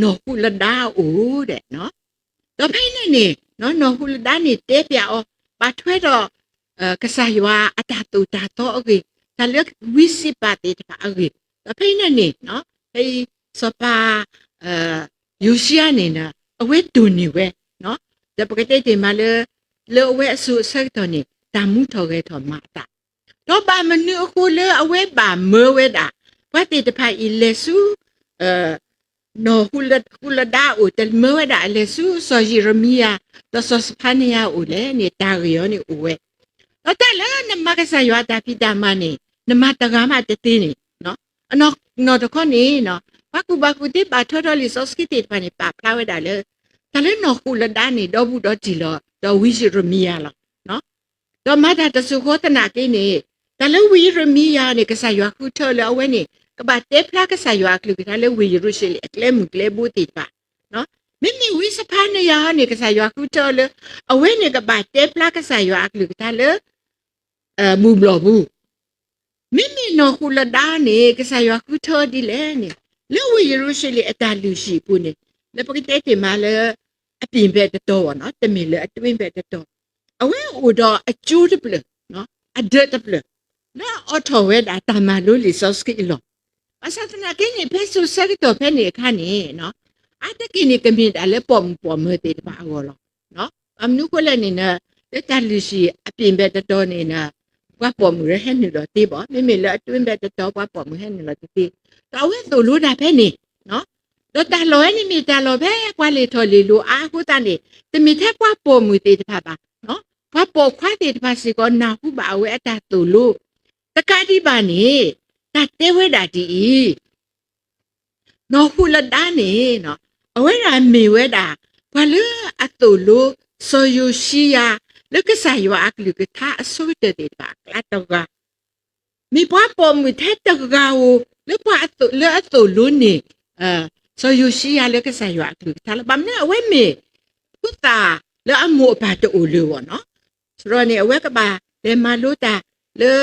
နီၢ်ဃူလဒါအအိၣ်ဒီး ဒီးဖဲအံၤန့ၣ်န့ၣ် နီၢ်ဃူလဒါန့ၣ်တဲပျးအီၤ ဘၣ်ထွဲဒီး ကစၢ်ယွၤအတၢ်သိၣ်တၢ်သီအဂ့ၢ်, တၢ်လၢဝံစံးပာ်သ့ၣ်တဖၣ်အဂ့ၢ်, ဒီးဖဲအံၤန့ၣ်န့ၣ် ဖဲအံၤ စီၤပၤ ယိၤၡံယၤန့ၣ် အဝဲတိၢ်န့ၢ်ဝဲ, ဒီးပကတဲတ့ၢ်မးလၢ လၢအဝဲအစိၤအဆၢကတီၢ်န့ၣ် တၢ်မူထီၣ်ဂဲၤထီၣ်မၤအသး, ဒီးဘၣ်မနုၤအဃိလၢအဝဲဘၣ်မၢဝဲဒၣ် ပှၤသ့ၣ်တဖၣ်အံၤလဲၤဆူ နီၢ်ဃူလဒါအအိၣ် တမၢဝဲဒၣ်အလဲၤဆူ စီၤယံးရမံယၤ ဒီးစီၤစဖါနယၤအအိၣ်လဲၣ်န့ၣ် တၢ်ဂ့ၢ်အံၤန့ၣ်အိၣ်ဝဲ, ဒီးတၢ်လၢနမၤကစၢ်ယွၤအတၢ်ဖံးတၢ်မၤန့ၣ် နမၤတဂၤမးတသ့န့ၣ်, အနီၢ်တခီန့ၣ် ပှၤကူၣ်ဘၣ်ကူၣ်သ့ဘၣ်ထွဲဒီးလံာ်စီဆှံသ့ၣ်တဖၣ်န့ၣ် ပာ်ဖျါဝဲဒၣ်လၢ တၢ်လၢနီၢ်ဃူလဒါန့ၣ် ဒီဘူးဒီတံၢ်လီၤ ဒီးဝံယံးရမံယၤလီၤ. ဒီးမၤတၢ်တစိၢ်ဃီသနာ်က့န့ၣ် တၢ်လၢဝံယံးရမံယၤန့ၣ် ကစၢ်ယွၤဃုထၢလၢအဝဲန့ၣ် ကဘၣ်တဲဖျါကစၢ်ယွၤအကလုၢ်ကထါလၢဝ့ၢ်ယရူၤၡလ့ၣ်အကျဲမုၢ်ကျဲဘိသ့ၣ်တဖၣ်, မ့မ့ၢ်ဝံစဖါနယၤန့ၣ် ကစၢ်ယွၤဃုထၢအီၤလၢ အဝဲန့ၣ်ကဘၣ်တဲဖျါကစၢ်ယွၤအကလုၢ်ကထါလၢ ဘူၣ်ဘျီၣ်ပူၤ မ့မ့ၢ်နီၢ်ဃူလဒါန့ၣ် ကစၢ်ယွၤဃုထၢအီၤဒ်လဲၣ်န့ၣ် လၢဝ့ၢ်ယရူၤၡလ့ၣ်အတၢ်လုၢ်ဟံၣ်အပူၤန့ၣ် လၢပကတဲတ့ၢ်မးလၢ အပၠ့ၣ်ဘဲၣ်တတီၤဘၣ်နီၤ တမ့ၢ်လၢအတွ့ဘဲၣ်တတီၤ, အဝဲအိၣ်ဒီးအကၠိတဖျၢၣ်, အဒၢးတဖျၢၣ် လၢအအိးထီၣ်ဝဲဒၣ်တၢ်မၤလိလံာ်စီဆှံအလီၢ်, ဘၣ်ဆၣ်သနာ်က့န့ၣ် ဖဲစိၤဆၢကတီၢ်ဖဲန့ၣ်အခါန့ၣ် အါတက့ၢ်န့ၣ် ကမ့ၢ်ဒၣ်လၢပိာ်မုၣ်ပိာ်မၢၤသ့ၣ်တဖၣ်အဂီၢ်လီၤ. ဘၣ်မနုၤအဃိလဲၣ်န့ၣ် လၢတၢ်လုၢ်ဟံၣ်အပၠ့ၣ်ဘဲၣ်တတီၤန့ၣ် ပှၤပိာ်မုၣ်ဟဲနုာ်လီၤသ့ဘၣ်, မ့မ့ၢ်လၢအတွ့ဘဲၣ်တတီၤ ပှၤပိာ်မုၣ်ဟဲနုာ်လီၤတသ့, ဒီးအဝဲသိၣ်လိတၢ်ဖဲန့ၣ်, ဒီးတၢ်လီၢ်ဝဲန့ၣ်မ့ၢ်တၢ်လီၢ်ဖဲပှၤလဲၤထီၣ်လဲၤလီၤအါအဃိသတးန့ၣ် တမ့ၢ်ထဲပှၤပိာ်မုၣ်သ့ၣ်တဖၣ်ဘၣ်, ပှၤပိာ်ခွါသ့ၣ်တဖၣ်စ့ၢ်ကီး နၢ်ဟူဘၣ်အဝဲအတၢ်သိၣ်လိ တကးဒံးဘၣ်န့ၣ် တၢ်တဲဝဲဒၣ်ဒ်အံၤ နီၢ်ဃူလဒါန့ၣ် အဝဲဒၣ်မ့ၢ်ဝဲဒၣ် ပှၤလၢအသိၣ်လိ စီၤယိၤၡံယၤ လၢကစၢ်ယွၤအကလုၢ်ကထါအဆိကတၢၢ်သ့ၣ်တဖၣ်အကျါတဂၤ, မ့ၢ်ပှၤပိာ်မုၣ်ထဲတဂၤဧိၤ လၢပှၤအသိၣ် လၢအသိၣ်လိန့ၢ် စီၤယိၤၡံယၤလၢကစၢ်ယွၤအကလုၢ်ကထါလီၤ. ဘၣ်မနုၤအဝဲမ့ၢ်ဖိသၣ်လၢအမိၢ်အပၢ်တအိၣ်လၢၤဘၣ်နီၤ. ဆိုတော့န့ၣ် အဝဲကဘၣ်လဲၤမၤလိတၢ်လၢ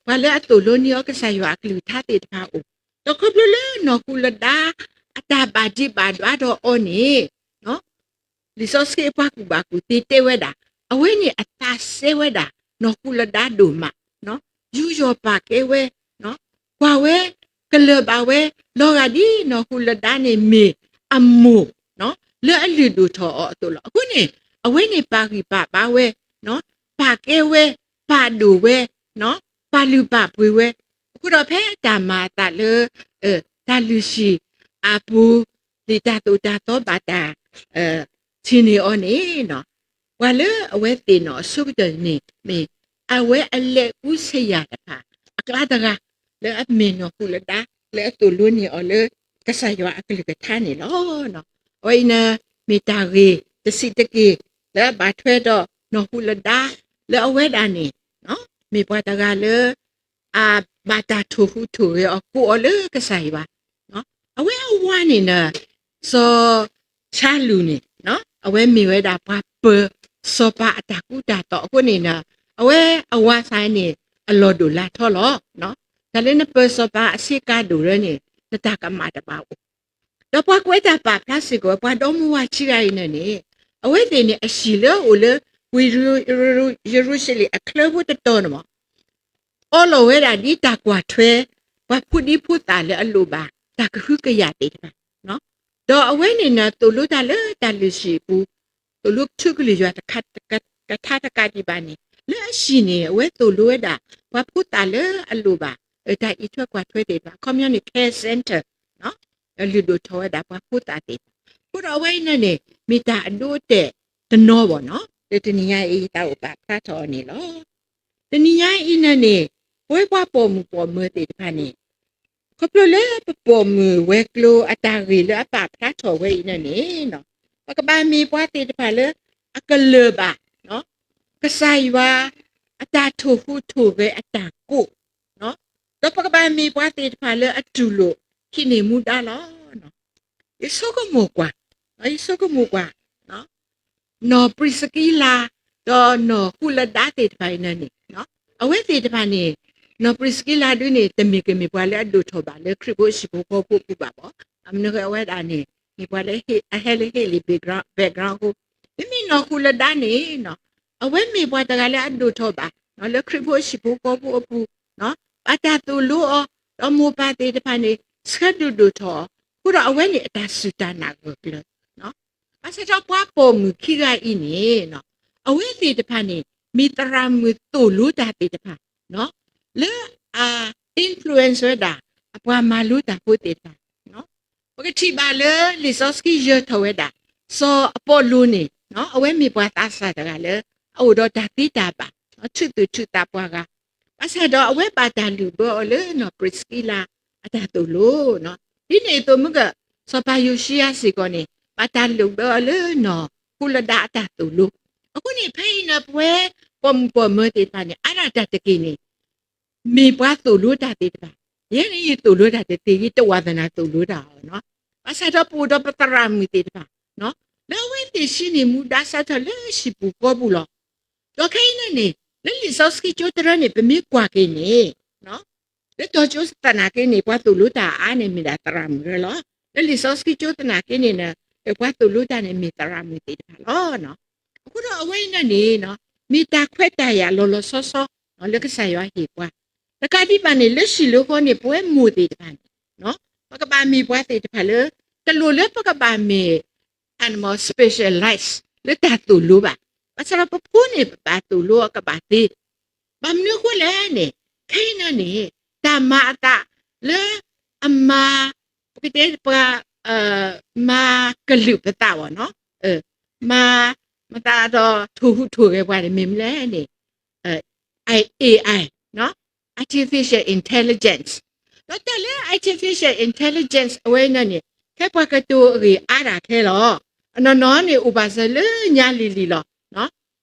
ပှၤလၢအသိၣ်လိန့ၢ်အီၤကစၢ်ယွၤအကလုၢ်ကထါသ့ၣ်တဖၣ်အအိၣ်, ဒီးခီဖျိလၢနီၢ်ဃူလဒါ အတၢ်ဘၣ်ဒံးဘၣ်ဒွးဒီးအီၤန့ၣ် လံာ်စီဆှံအပှၤကူၣ်ဘၣ်ကူၣ်သ့တဲဝဲဒၣ် အဝဲန့ၣ်အသးစဲဝဲဒၣ် နီၢ်ဃူလဒါဒိၣ်မး, ယူးယီၣ်ပာ်ကဲဝဲ, ကွၢ်ဝဲ, ကလၢၢ်ဘၣ်ဝဲ, လီၤဂာ်ဒ်နီၢ်ဃူလဒါန့ၣ်မ့ၢ် အမိၢ် လၢအလုၢ်ဒိၣ်ထီၣ်အီၤအသိးလီၤ. အဃိန့ၣ် အဝဲန့ၣ်ပာ်ဂံၢ်ပာ်ဘါဝဲ, ပာ်ကဲဝဲ, ပာ်ဒိၣ်ဝဲ, ပာ်လုၢ်ပာ်ပှ့ၤဝဲ, အဃိဒီးဖဲတၢ်မၤအသးလၢ တၢ်လုၢ်ဟံၣ်အပူၤ ဒ်တၢ်သိၣ်တၢ်သီဘၣ်တၢ် ထံၣ်န့ၢ်အီၤန့ၣ် ပှၤလၢအဝဲသ့ၣ်နီၣ်အဆိကတၢၢ်န့ၣ် မ့ၢ်အဝဲအလဲၤကူစယၤတဖၣ် အကျါတဂၤ လၢအမ့ၢ်နီၢ်ဃူလဒါ လၢအသိၣ်လိန့ၢ်အီၤလၢ ကစၢ်ယွၤအကလုၢ်ကထါန့ၣ်လီၤ. အဝဲအံၤန့ၣ် မ့ၢ်တၢ်ဂ့ၢ်တဆံးတက့ၢ် လၢအဘၣ်ထွဲဒီးနီၢ်ဃူလဒါ လၢအဝဲဒၣ်န့ၣ် မ့ၢ်ပှၤတဂၤလၢ အဘၣ်တၢ်ထိၣ်ဟူးထိၣ်ဂဲၤအီၤ ကိးအီၤလၢကစၢ်ယွၤ, အဝဲအဝၤန့ၣ် စီၤၡါလူးန့ၣ် အဝဲမ့ၢ်ဝဲဒၣ်ပှၤပၢၤစီၤပၤအတၢ်ကူတၢ်သိးအဃိန့ၣ် အဝဲအဝၤသးန့ၣ် အလီၢ်ဒိၣ်လၢ်ထီလီၤ. တၢ်လၢနပၢၤစီၤပၤအဆ့ကၤဒိၣ်လၢန့ၣ် နတၢ်ကမၣ်တဘၣ်အိၣ် ဒီးပှၤကွဲးတၢ်ပာ်ဖျါစ့ၢ်ကီး ပှၤဒီမါဝၤခံဂၤအံၤန့ၣ်န့ၣ် အဝဲသ့ၣ်န့ၣ် အဟံၣ်လၢအအိၣ်လၢ ဝ့ၢ်ယရူၤၡလ့ၣ်အချၢဖိတတီၤန့ၣ်မး အိးလီၤဝဲဒၣ်ဒ်တၢ်ကွၢ်ထွဲ ပှၤဖိဒံဖိသၣ်လၢအလိၣ်ဘၣ် တၢ်ကဟုကယာ်သ့ၣ်တဖၣ်, ဒီးအဝဲန့ၣ်န့ၣ် သိၣ်လိတၢ်လၢတၢ်လုၢ်ဟံၣ်အပူၤ, သိၣ်လိကထုးကလုၢ်ယွၤ ကထါတကးဒံးဘၣ်န့ၣ် လၢအဟံၣ်န့ၣ် အဝဲသိၣ်လိဝဲဒၣ် ပှၤဖိသၣ်လၢအလိၣ်ဘၣ် တၢ်အံးထွဲကွၢ်ထွဲသ့ၣ်တဖၣ် အခီပညီန့ၣ် care center လုၢ်ဒိၣ်ထီၣ်ဝဲဒၣ်ပှၤဖိသၣ်သ့ၣ်တဖၣ်, အဃိဒီးအဝဲအံၤန့ၣ်န့ၣ် မ့ၢ်တၢ်အဒိအတဲာ်တနီၤဘၣ်နီၤ လၢတနံၤညါအံၤ ယသးအိၣ်ပာ်ဖျါထီၣ်အီၤန့ၣ်လီၤ. တနံၤညါအံၤန့ၣ်န့ၣ် ပဝဲပှၤပိာ်မုၣ်ပိာ်မၢၤသ့ၣ်တဖၣ်န့ၣ် ခီဖျိလၢပပိာ်မုၣ်ဝဲၤကျိၤအတၢ်ဂ့ၢ်လၢအပာ်ဖျါထီၣ်ဝဲအံၤန့ၣ်န့ၣ် ပကဘၣ်မ့ၢ်ပှၤသ့ၣ်တဖၣ်လၢ အကလၢၢ်ဘၣ် ကစၢ်ယွၤ အတၢ်ထိၣ်ဟူးထိၣ်ဂဲၤအတၢ်ကိး ဒီးပကဘၣ်မ့ၢ်ပှၤသ့ၣ်တဖၣ်လၢအတူၢ်လိာ်ဟံးန့ၢ်မူဒါလီၤ. ယဆိကမိၣ်ကွၢ်, ယဆိကမိၣ်ကွၢ် နီၢ်ပြံးစကံလၤ ဒီးနီၢ်ဃူလဒါသ့ၣ်တဖၣ်အံၤန့ၣ်န့ၣ် အဝဲသ့ၣ်တဖၣ်န့ၣ် နီၢ်ပြံးစကံလၤဒုန့ၣ် တမ့ၢ်ကမ့ၢ်ပှၤလၢအဒိၣ်ထီၣ်ဘၣ်လၢခရံာ်ဖိဟံၣ်ဖိဃီဖိအပူၤဘၣ်ဘၣ်. အမနုၤဃိအဝဲဒၣ်န့ၣ် မ့ၢ်ပှၤလၢအဟဲလၢဟ့ၣ်လံ background အဃိ, မ့မ့ၢ်နီၢ်ဃူလဒါန့ၣ် အဝဲမ့ၢ်ပှၤတဂၤလၢအဒိၣ်ထီၣ်ဘၣ် လၢခရံာ်ဖိဟံၣ်ဖိဃီဖိအပူၤ, ဘၣ်တၢ်သိၣ်လိအီၤ, ဒီးမိၢ်ပၢ်သ့ၣ်တဖၣ်န့ၣ် ဆှၢဒုးဒိၣ်ထီၣ်အီၤ အဃိဒီးအဝဲန့ၣ်အတၢ်စူၢ်တၢ်နာ်ဂၢၢ်ကျၢၤ ဘၣ်ဆၣ်ဒီးပှၤပိာ်မုၣ်ခံဂၤအံၤန့ၣ် အဝဲသ့ၣ်တဖၣ်န့ၣ် မ့ၢ်သရၣ်မုၣ်သိၣ်လိတၢ်သ့ၣ်တဖၣ် လၢအ influence ဝဲဒၣ် အပှၤမၤလိတၢ်ဖိသ့ၣ်တဖၣ် ပကထံၣ်ဘၣ်လၢလံာ်စီဆှံယၢၤထီၣ်ဝဲဒၣ် စီၤအပီလူးန့ၣ် အဝဲမ့ၢ်ပှၤသးစၢ်တဂၤလၢ အအိၣ်ဒီးတၢ်သ့တၢ်ဘၣ် ထုးသူၣ်ထုးသးပှၤဂၤ ဘၣ်ဆၣ်ဒီးအဝဲဘၣ်တၢ်လုၢ်ဘၢအီၤလၢနီၢ်ပြံးစကံလၤအတၢ်သိၣ်လိ ဒ်န့ၣ်အသိးမုၢ်ဂၢၢ် စီၤပၤယိၤၡံယၤစ့ၢ်ကီးန့ၣ် ဘၣ်တၢ်လုၢ်ဘၢအီၤလၢနီၢ်ဟူလဒၤအတၢ်သိၣ်လိ အဃိန့ၣ် ဖဲအံၤန့ၣ် ပဝဲပိာ်မုၣ်ပိာ်မၢၤသ့ၣ်တဖၣ်န့ၣ် အါဒၣ်တၢ်တက့ၢ်န့ၣ် မ့ၢ်ပှၤသိၣ်လိတၢ်သ့ၣ်တဖၣ်, ယဲန့ၣ်ယသိၣ်လိတၢ်တသ့, ယတဝၢသနၢ်သိၣ်လိတၢ်အီၤနီၤ. ဘၣ်ဆၣ်ဒီးပအိၣ်ဒီးပသရၣ်မုၣ်သ့ၣ်တဖၣ်, လၢအဝဲသ့ၣ်ဆှံန့ၣ်မူဒါစးထီၣ်လၢဟံၣ်ပူၤဃီပူၤလီၤ. ဒီးခဲအံၤန့ၣ်န့ၣ် လၢလံာ်စီဆှံကၠိတရၢန့ၣ် ပမ့ၢ်ကွၢ်က့ၤန့ၣ် လၢတီၤကၠိသနာ်က့န့ၣ် ပှၤသိၣ်လိတၢ်အါန့ၣ်မ့ၢ်ဒၣ်သရၣ်မုၣ်လီၤ. လၢလံာ်စီဆှံကၠိသနာ်က့န့ၣ် ပှၤသိၣ်လိတၢ်န့ၣ်မ့ၢ်သရၣ်မုၣ်သ့ၣ်တဖၣ်လီၤ. အဃိဒီးအဝဲအံၤန့ၣ်န့ၣ် မ့ၢ်တၢ်ခွဲးတၢ်ယာ်လီၤလီၤဆီဆီ လၢကစၢ်ယွၤဟ့ၣ်ပှၤ တကးဒံးဘၣ်န့ၣ် လၢဟံၣ်လၢဃီန့ၣ် ပဝဲမိၢ်သ့ၣ်တဖၣ်န့ၣ် ပကဘၣ်မ့ၢ်ပှၤသ့ၣ်တဖၣ်လၢ တလိၣ်လၢပကဘၣ်မ့ၢ် အ specialize လၢတၢ်သိၣ်လိဘၣ်. ဘၣ်ဆၣ်ဒီးပဖိန့ၣ် ပဘၣ်သိၣ်လိအကဘၣ်သ့. ဘၣ်မနုၤအဃိလဲၣ်န့ၣ် ခဲအံၤန့ၣ်န့ၣ် တၢ်မၤအသးလၢအမၤ ပကတဲပှၤ မၤကလုာ်ပသးဘၣ်နီၤ, မၤ မၤသးဒီးထိၣ်ဟူးထိၣ်ဂဲၤပှၤန့ၣ် မ့ၢ်မနုၤလဲၣ်န့ၣ် AI, artificial intelligence ဒီးတၢ်လၢ artificial intelligence အဝဲန့ၣ်န့ၣ် ခဲပှၤကတိၤအဂ့ၢ်အါဒၣ်ခဲလီၤ. အနီၢ်နီၢ်န့ၣ် အိၣ်ဘၣ်စၢၤလၢညါလံၤလံၤလီၤ.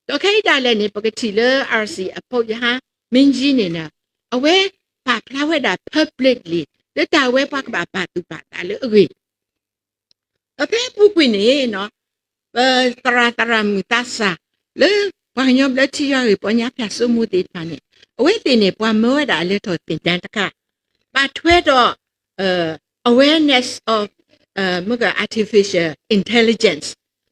ဒီးခဲအံၤဒၣ်လဲာ်န့ၣ် ပကထံၣ်လၢ RC အဖိယဟါ မင်းကြီး န့ၣ်န့ၣ် အဝဲပာ်ဖျါဝဲဒၣ် publicly လၢတၢ်ဝဲပှၤကဘၣ်ပာ်သူၣ်ပာ်သးလၢအဂ့ၢ် ဒီးဖဲအပူၤကွံာ်န့ၣ် ပသရၣ်သရၣ်မုၣ်သးစၢ် လၢပှၤကညီဘျၢထံယွၤဂ့ၢ်ပီညါဖၠၣ်စိမိၤသ့ၣ်တဖၣ်န့ၣ် အဝဲသ့ၣ်န့ၣ် ပှၤမၢဝဲဒၣ်အလဲၤထီၣ်သ့ၣ်တၢ်တခါ ဘၣ်ထွဲဒီး awareness of မ့ၢ်က artificial intelligence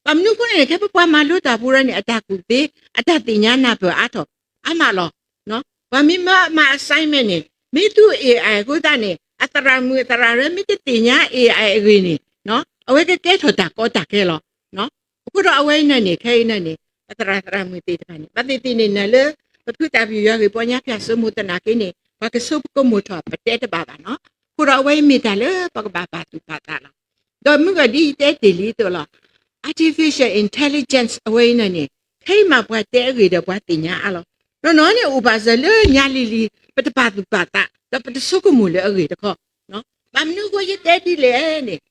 ဘၣ်မနုၤအဃိန့ၣ် ခဲပပှၤမၤလိတၢ်ပူၤရၢန့ၣ် အတၢ်ကူၣ်သ့ အတၢ်သ့ၣ်ညါနၢ်ပၢၢ်အါထီၣ် အါမးလီၤ. ပှၤမ့ၢ်မၢမၤ assignment န့ၣ် မ့ၢ်သူ AI အဃိသတးန့ၣ် အသရၣ်မုၣ်အသရၣ်ရၢမ့ၢ်တသ့ၣ်ညါ AI အဂ့ၢ်န့ၣ် အဝဲကကဲထီၣ်တၢ်ကီတၢ်ခဲလီၤ. အဃိဒီးအဝဲအံၤန့ၣ် ခဲအံၤန့ၣ် ပသရၣ်သရၣ်မုၣ်သ့ၣ်တဖၣ်န့ၣ် ဘၣ်သ့ၣ်သ့ၣ်န့ၣ် နၢၤလၢ ပဖုသၣ်ပယုၢ်ယွၤဂ့ၢ်ပီညါဖၠၣ်စိမိၤသနာ်က့န့ၣ် ပှၤကဆိကမိၣ်ထီၣ်ပတဲတဘၣ်ဘၣ်နီၤ. အဃိဒီးအဝဲအံၤမ့ၢ်တၢ်လၢပကဘၣ်ပာ်သူၣ်ပာ်သးလီၤ. ဒီးမုၢ်ဂီၤဒ်ယတဲတ့ၢ်လံအသိးလီၤ. artificial intelligence အဝဲအံၤန့ၣ်န့ၣ် ခဲအံၤမးပှၤတဲအဂ့ၢ်ဒီးပှၤသ့ၣ်ညါအါလီၤ. နီၢ်နီၢ်န့ၣ်အိၣ်ဘၣ်စၢၤလၢညါလံၤလံၤ ပတပာ်သူၣ်ပာ်သး ဒီးပတဆိကမိၣ်လၢအဂ့ၢ်တခီ ဘၣ်မနုၤအဃိယတဲဒ်လဲၣ်န့ၣ်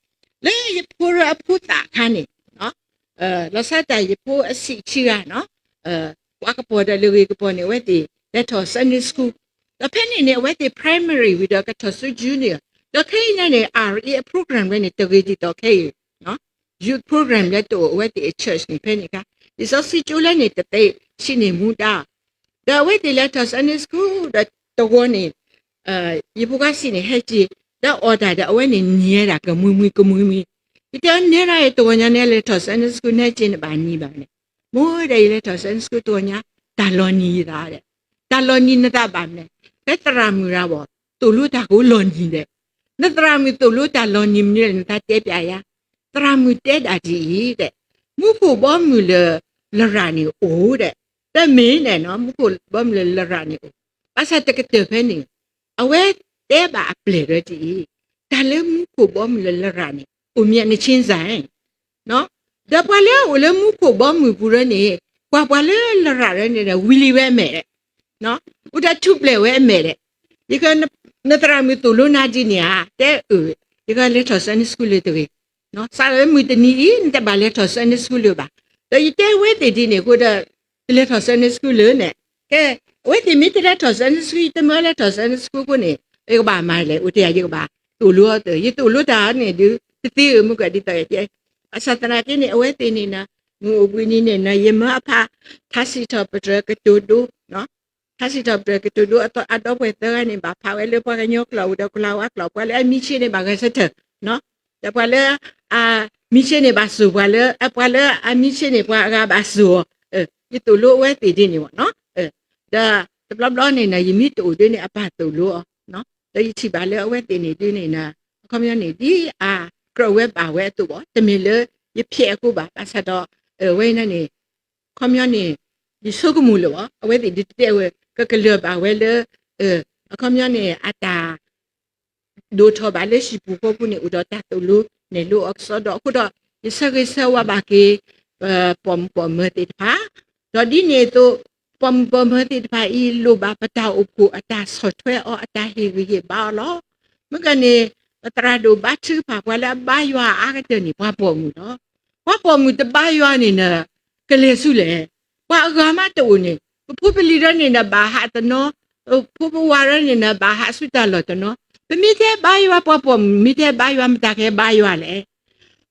လၢယဖိရၢအဖိသၣ်အခါန့ၣ် လီၤဆီဒၣ်တၢ်ယဖိအဆံးဆံးဂၤနီၤ ပှၤကပီၤဒီးလၢဂ့ၤကပီၤန့ၣ် အဝဲသ့ၣ်လဲၤထီၣ် Sunday school ဒီးဖဲန့ၣ်န့ၣ် အဝဲသ့ၣ် primary ဝံၤဒီးကထီၣ်ဆူ junior ဒီးခဲအံၤန့ၣ်န့ၣ် RE အ program ဝဲန့ၣ် တဂ့ၤဒ်သိးခဲအံၤ youth program လၢတအိၣ်အဝဲသ့ၣ်အ church န့ၣ် ဖဲန့ၣ်အခါ လံာ်စီဆှံကၠိလၢန့ၣ်တသ့ ဆံးန့ၢ်မူဒါ ဒီးအဝဲသ့ၣ်လဲၤထီၣ် Sunday school ဒီးတဂီၤန့ၣ် ယဖိခွါဆံးန့ၣ်ဟဲက့ၤ ဒီးအီၣ်တၢ်ဒီးအဝဲန့ၣ် နံၤဝဲဒၣ်ကမှံမှံကမှံမှံ ယတဲအီၤ နဲဒၣ်အံၤ တဂီၤညါန့ၣ် လဲၤထီၣ် Sunday school နဲက့ၤနဘၣ်နံၤဘၣ်န့ၣ် မိၢ်ဒီးယလဲၤထီၣ် Sunday school တဂီၤညါ တၢ်လီၤနံၤယသးဒီး တၢ်လီၤနံၤနသးဘၣ်မနုၤလဲၣ် ဖဲသရၣ်မုၣ်ရၤဝီၤ သိၣ်လိတၢ်ကအိၣ်လီၤနံၤဒီး နသရၣ်မုၣ်သိၣ်လိတၢ်လီၤနံၤမနုၤလဲၣ် နသးတဲပျးယၤ သရၣ်မုၣ်တဲဒၣ်ဒ်အံၤဒီး မူခိၣ်ဘီမုၢ်လၢလရာ်န့ၣ်အိၣ်ဒီး တမ့ၢ်န့ၣ်နီၤ မူခိၣ်ဘီမုၢ်လၢလရာ်န့ၣ်အိၣ် ဘၣ်ဆၣ်တကတၢၢ်ဖဲန့ၣ် အဝဲတဲဘၣ်အပျဲၢ်ဒီးဒ်အံၤ တၢ်လၢမူခိၣ်ဘီမုၢ်လၢလရာ်န့ၣ် အိၣ်မ့ၢ်နဆ့စၢ် ဒီးပှၤလၢအအိၣ်လၢမူခိၣ်ဘီမုၢ်ပူၤရၢန့ၣ် ပှၤပှၤလၢလရာ်ရၢန့ၣ်ဒီး ဝံၤလံဝဲအမဲာ်ဒီး အိၣ်တၢ်ထူၣ်ပျဲၢ်ဝဲအမဲာ်ဒီး ယဃၢ နသရၣ်မုၣ်သိၣ်လိနၤဒ်န့ၣ်ဧါ တဲအၢ ယကလဲၤထီၣ် Sunday school လၢတဂ့ၤ စးထီၣ်လၢမုၢ်တနံၤအံၤ နတဘၣ်လဲၤထီၣ် Sunday school လၢၤဘၣ် ဒီးယတဲဝဲသ့ၣ်ဒ်န့ၣ်အဃိဒီး တလဲၤထီၣ် Sunday school လၢၤန့ၣ် ကဲ အဝဲသ့ၣ်မ့ၢ်တလဲၤထီၣ် Sunday school ယတမၢလဲၤထီၣ် Sunday school အဃိန့ၣ် ယကဘၣ်မၤလဲၣ် အိၣ်တ့ၢ်ယၤ ယကဘၣ်သိၣ်လိအီၤ ယသိၣ်လိတၢ်န့ၣ်ဒုး တသ့ဧၢ မုၢ်ကီၢ်ဒ်သိးယတဲ ဘၣ်ဆၣ်သနာ်က့န့ၣ် အဝဲသ့ၣ်န့ၣ် မုၢ်အိၣ်ဘှံးနံၤန့ၣ် ယမၢအဖး ထါစံးထီၣ်ပတြၢၤကတိၤဒိ ထါစံးထီၣ်ပတြၢၤကတိၤဒိ အသီအဒီပုၢ်ဝဲၢ်သၢဂၤန့ၣ် ဘၣ်ဖးဝဲလၢပှၤကညီကျိာ်ဝံၤဒီး ကလၤဝါကျိာ် ပှၤလၢအမံဆ့န့ၣ် ဘၣ်ဂဲၤဆၢထၢၣ် ဒီးပှၤလၢ အမံဆ့န့ၣ်ဘၣ်စိာ်ပှၤလၢ ပှၤလၢအမံဆ့န့ၣ် ပှၤအဂၤဘၣ်စိာ်အီၤ ယသိၣ်လိအဝဲသ့ၣ်ဒ်န့ၣ်ဘၣ်နီၤ ဒီးတဘျီဘျီန့ၣ် ယမ့ၢ်တအိၣ်ဒ်န့ၣ် အပၢ်သိၣ်လိအီၤ ဒီးယထံၣ်ဘၣ်လၢအဝဲသ့ၣ်န့ၣ်ဒ်န့ၣ် အခီပညီန့ၣ် ဒ်အ ကြၢးဝဲဘၣ်ဝဲအသိးဘၣ်, တမ့ၢ်လၢယဖျဲးအဃိဘၣ်, ဘၣ်ဆၣ်ဒီး အဝဲအံၤန့ၣ် ခီပညီန့ၣ် ယဆိကမိၣ်လၢၤဘၣ်, အဝဲသ့ၣ်ဒုးတဲဝဲ ကကလၢၤဘၣ်ဝဲလၢ အခီပညီန့ၣ် အတၢ် ဒိၣ်ထီၣ်ဘၣ်လၢဟံၣ်ပူၤဃီပူၤန့ၣ် အိၣ်ဒီးတၢ်သိၣ်လိနဲၣ်လိအီၤကစီဒီ, အဃိဒီး ယဆၢဂ့ၤဆၢဝါဘၣ်က့ၤ ပပိာ်မုၣ်ပိာ်မၢၤသ့ၣ်တဖၣ်, ဒီးဒ်န့ၣ်အသိး ပပိာ်မုၣ်ပိာ်မၢၤသ့ၣ်တဖၣ်အံၤ လိၣ်ဘၣ်ပတၢ်အိၣ်ဖှိၣ်အတၢ်ဆီၣ်ထွဲအီၤ အတၢ်ဟ့ၣ်ဂံၢ်ဟ့ၣ်ဘါအီၤလီၤ. မ့ၢ်ကန့ၣ် ပသရၣ်ဒိၣ်ဘါထုကဖၣ် ပှၤလၢအဘါယွၤအါကတၢၢ်န့ၣ် ပှၤပိာ်မုၣ်လီၤ. ပှၤပိာ်မုၣ်တဘါယွၤန့ၣ် ကလဲၤဆူလဲၣ်, ပှၤအဂၤမးတအိၣ်န့ၣ် ပဖိပလံၤဒၣ်န့ၣ်ဒီးဘၣ်ဟးတနီၤ, ဖိပဝၤဒၣ်န့ၣ်ဒီးဘၣ်ဟးဆူတၢ်လီၢ်တနီၤ, ပမ့ၢ်ထဲဘါယွၤ ပှၤပိာ်မုၣ်မ့ၢ်ထဲဘါယွၤ မတၤကဟဲဘါယွၤလဲၣ်.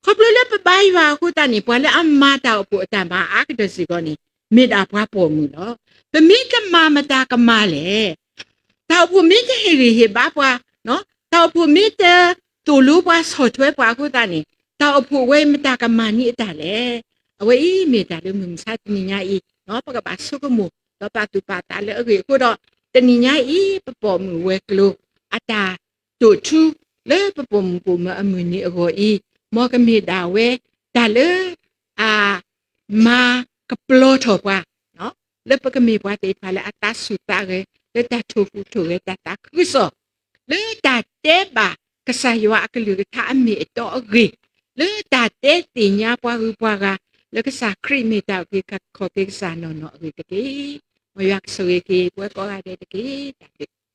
ခီဖျိလၢပဘါယွၤအဃိသတးန့ၣ် ပှၤလၢအမၤတၢ်အိၣ်ဖှိၣ်အတၢ်မၤအါကတၢၢ်စ့ၢ်ကီးန့ၣ် မ့ၢ်ဒၣ်ပှၤပိာ်မုၣ်လီၤ. ပမ့ၢ်တမၤမတၤကမၤလဲၣ်. တၢ်အိၣ်ဖှိၣ်မ့ၢ်တဟ့ၣ်ဂံၢ်ဟ့ၣ်ဘါပှၤ, တၢ်အိၣ်ဖှိၣ်မ့ၢ်တသိၣ်လိပှၤဆီၣ်ထွဲပှၤအဃိသတးန့ၣ် တၢ်အိၣ်ဖှိၣ်ဝဲမတၤကမၤန့ၢ်အတၢ်လဲၣ်. အဝဲအံၤမ့ၢ်တၢ်လၢမုၢ်မဆါတနံၤညါအံၤ ပကဘၣ်ဆိကမိၣ် ဒီးပာ်သူၣ်ပာ်သးလၢအဂ့ၢ်အဃိဒီး တနံၤညါအံၤ ပပိာ်မုၣ်ဝဲၤကျိၤ အတၢ်တိာ်ထူ လၢပပိာ်မုၣ်ပိာ်မၢၤအမုၢ်နံၤအဂီၢ်အံၤ မ်ကမ့ၢ်ဒၣ်ဝဲ တၢ်လၢ အမၤကပျီထီၣ်ပှၤ လၢပကမ့ၢ်ပှၤသ့ၣ်တဖၣ်လၢအသးဆူၣ်သးဂဲၤ လၢတၢ်ထိၣ်ဟူးထိၣ်ဂဲၤ တၢ်သးခုကစီၣ် လၢတၢ်တဲဘၣ်ကစၢ်ယွၤအကလုၢ်ကထါအမ့ၢ်အတီအဂ့ၢ်, လၢတၢ်တဲသ့ၣ်ညါပှၤဂုၤပှၤဂၤ လၢကစၢ်ခရံာ်မ့ၢ်တၢ်အုၣ်က့ၤခီၣ်က့ၤကစၢ်နီၢ်နီၢ်အဂ့ၢ်တက့ၢ်. မ်ယွၤကဆိၣ်ဂ့ၤက့ၤပဝဲကိးဂၤဒဲးတက့ၢ်. တၢ်ဘျုး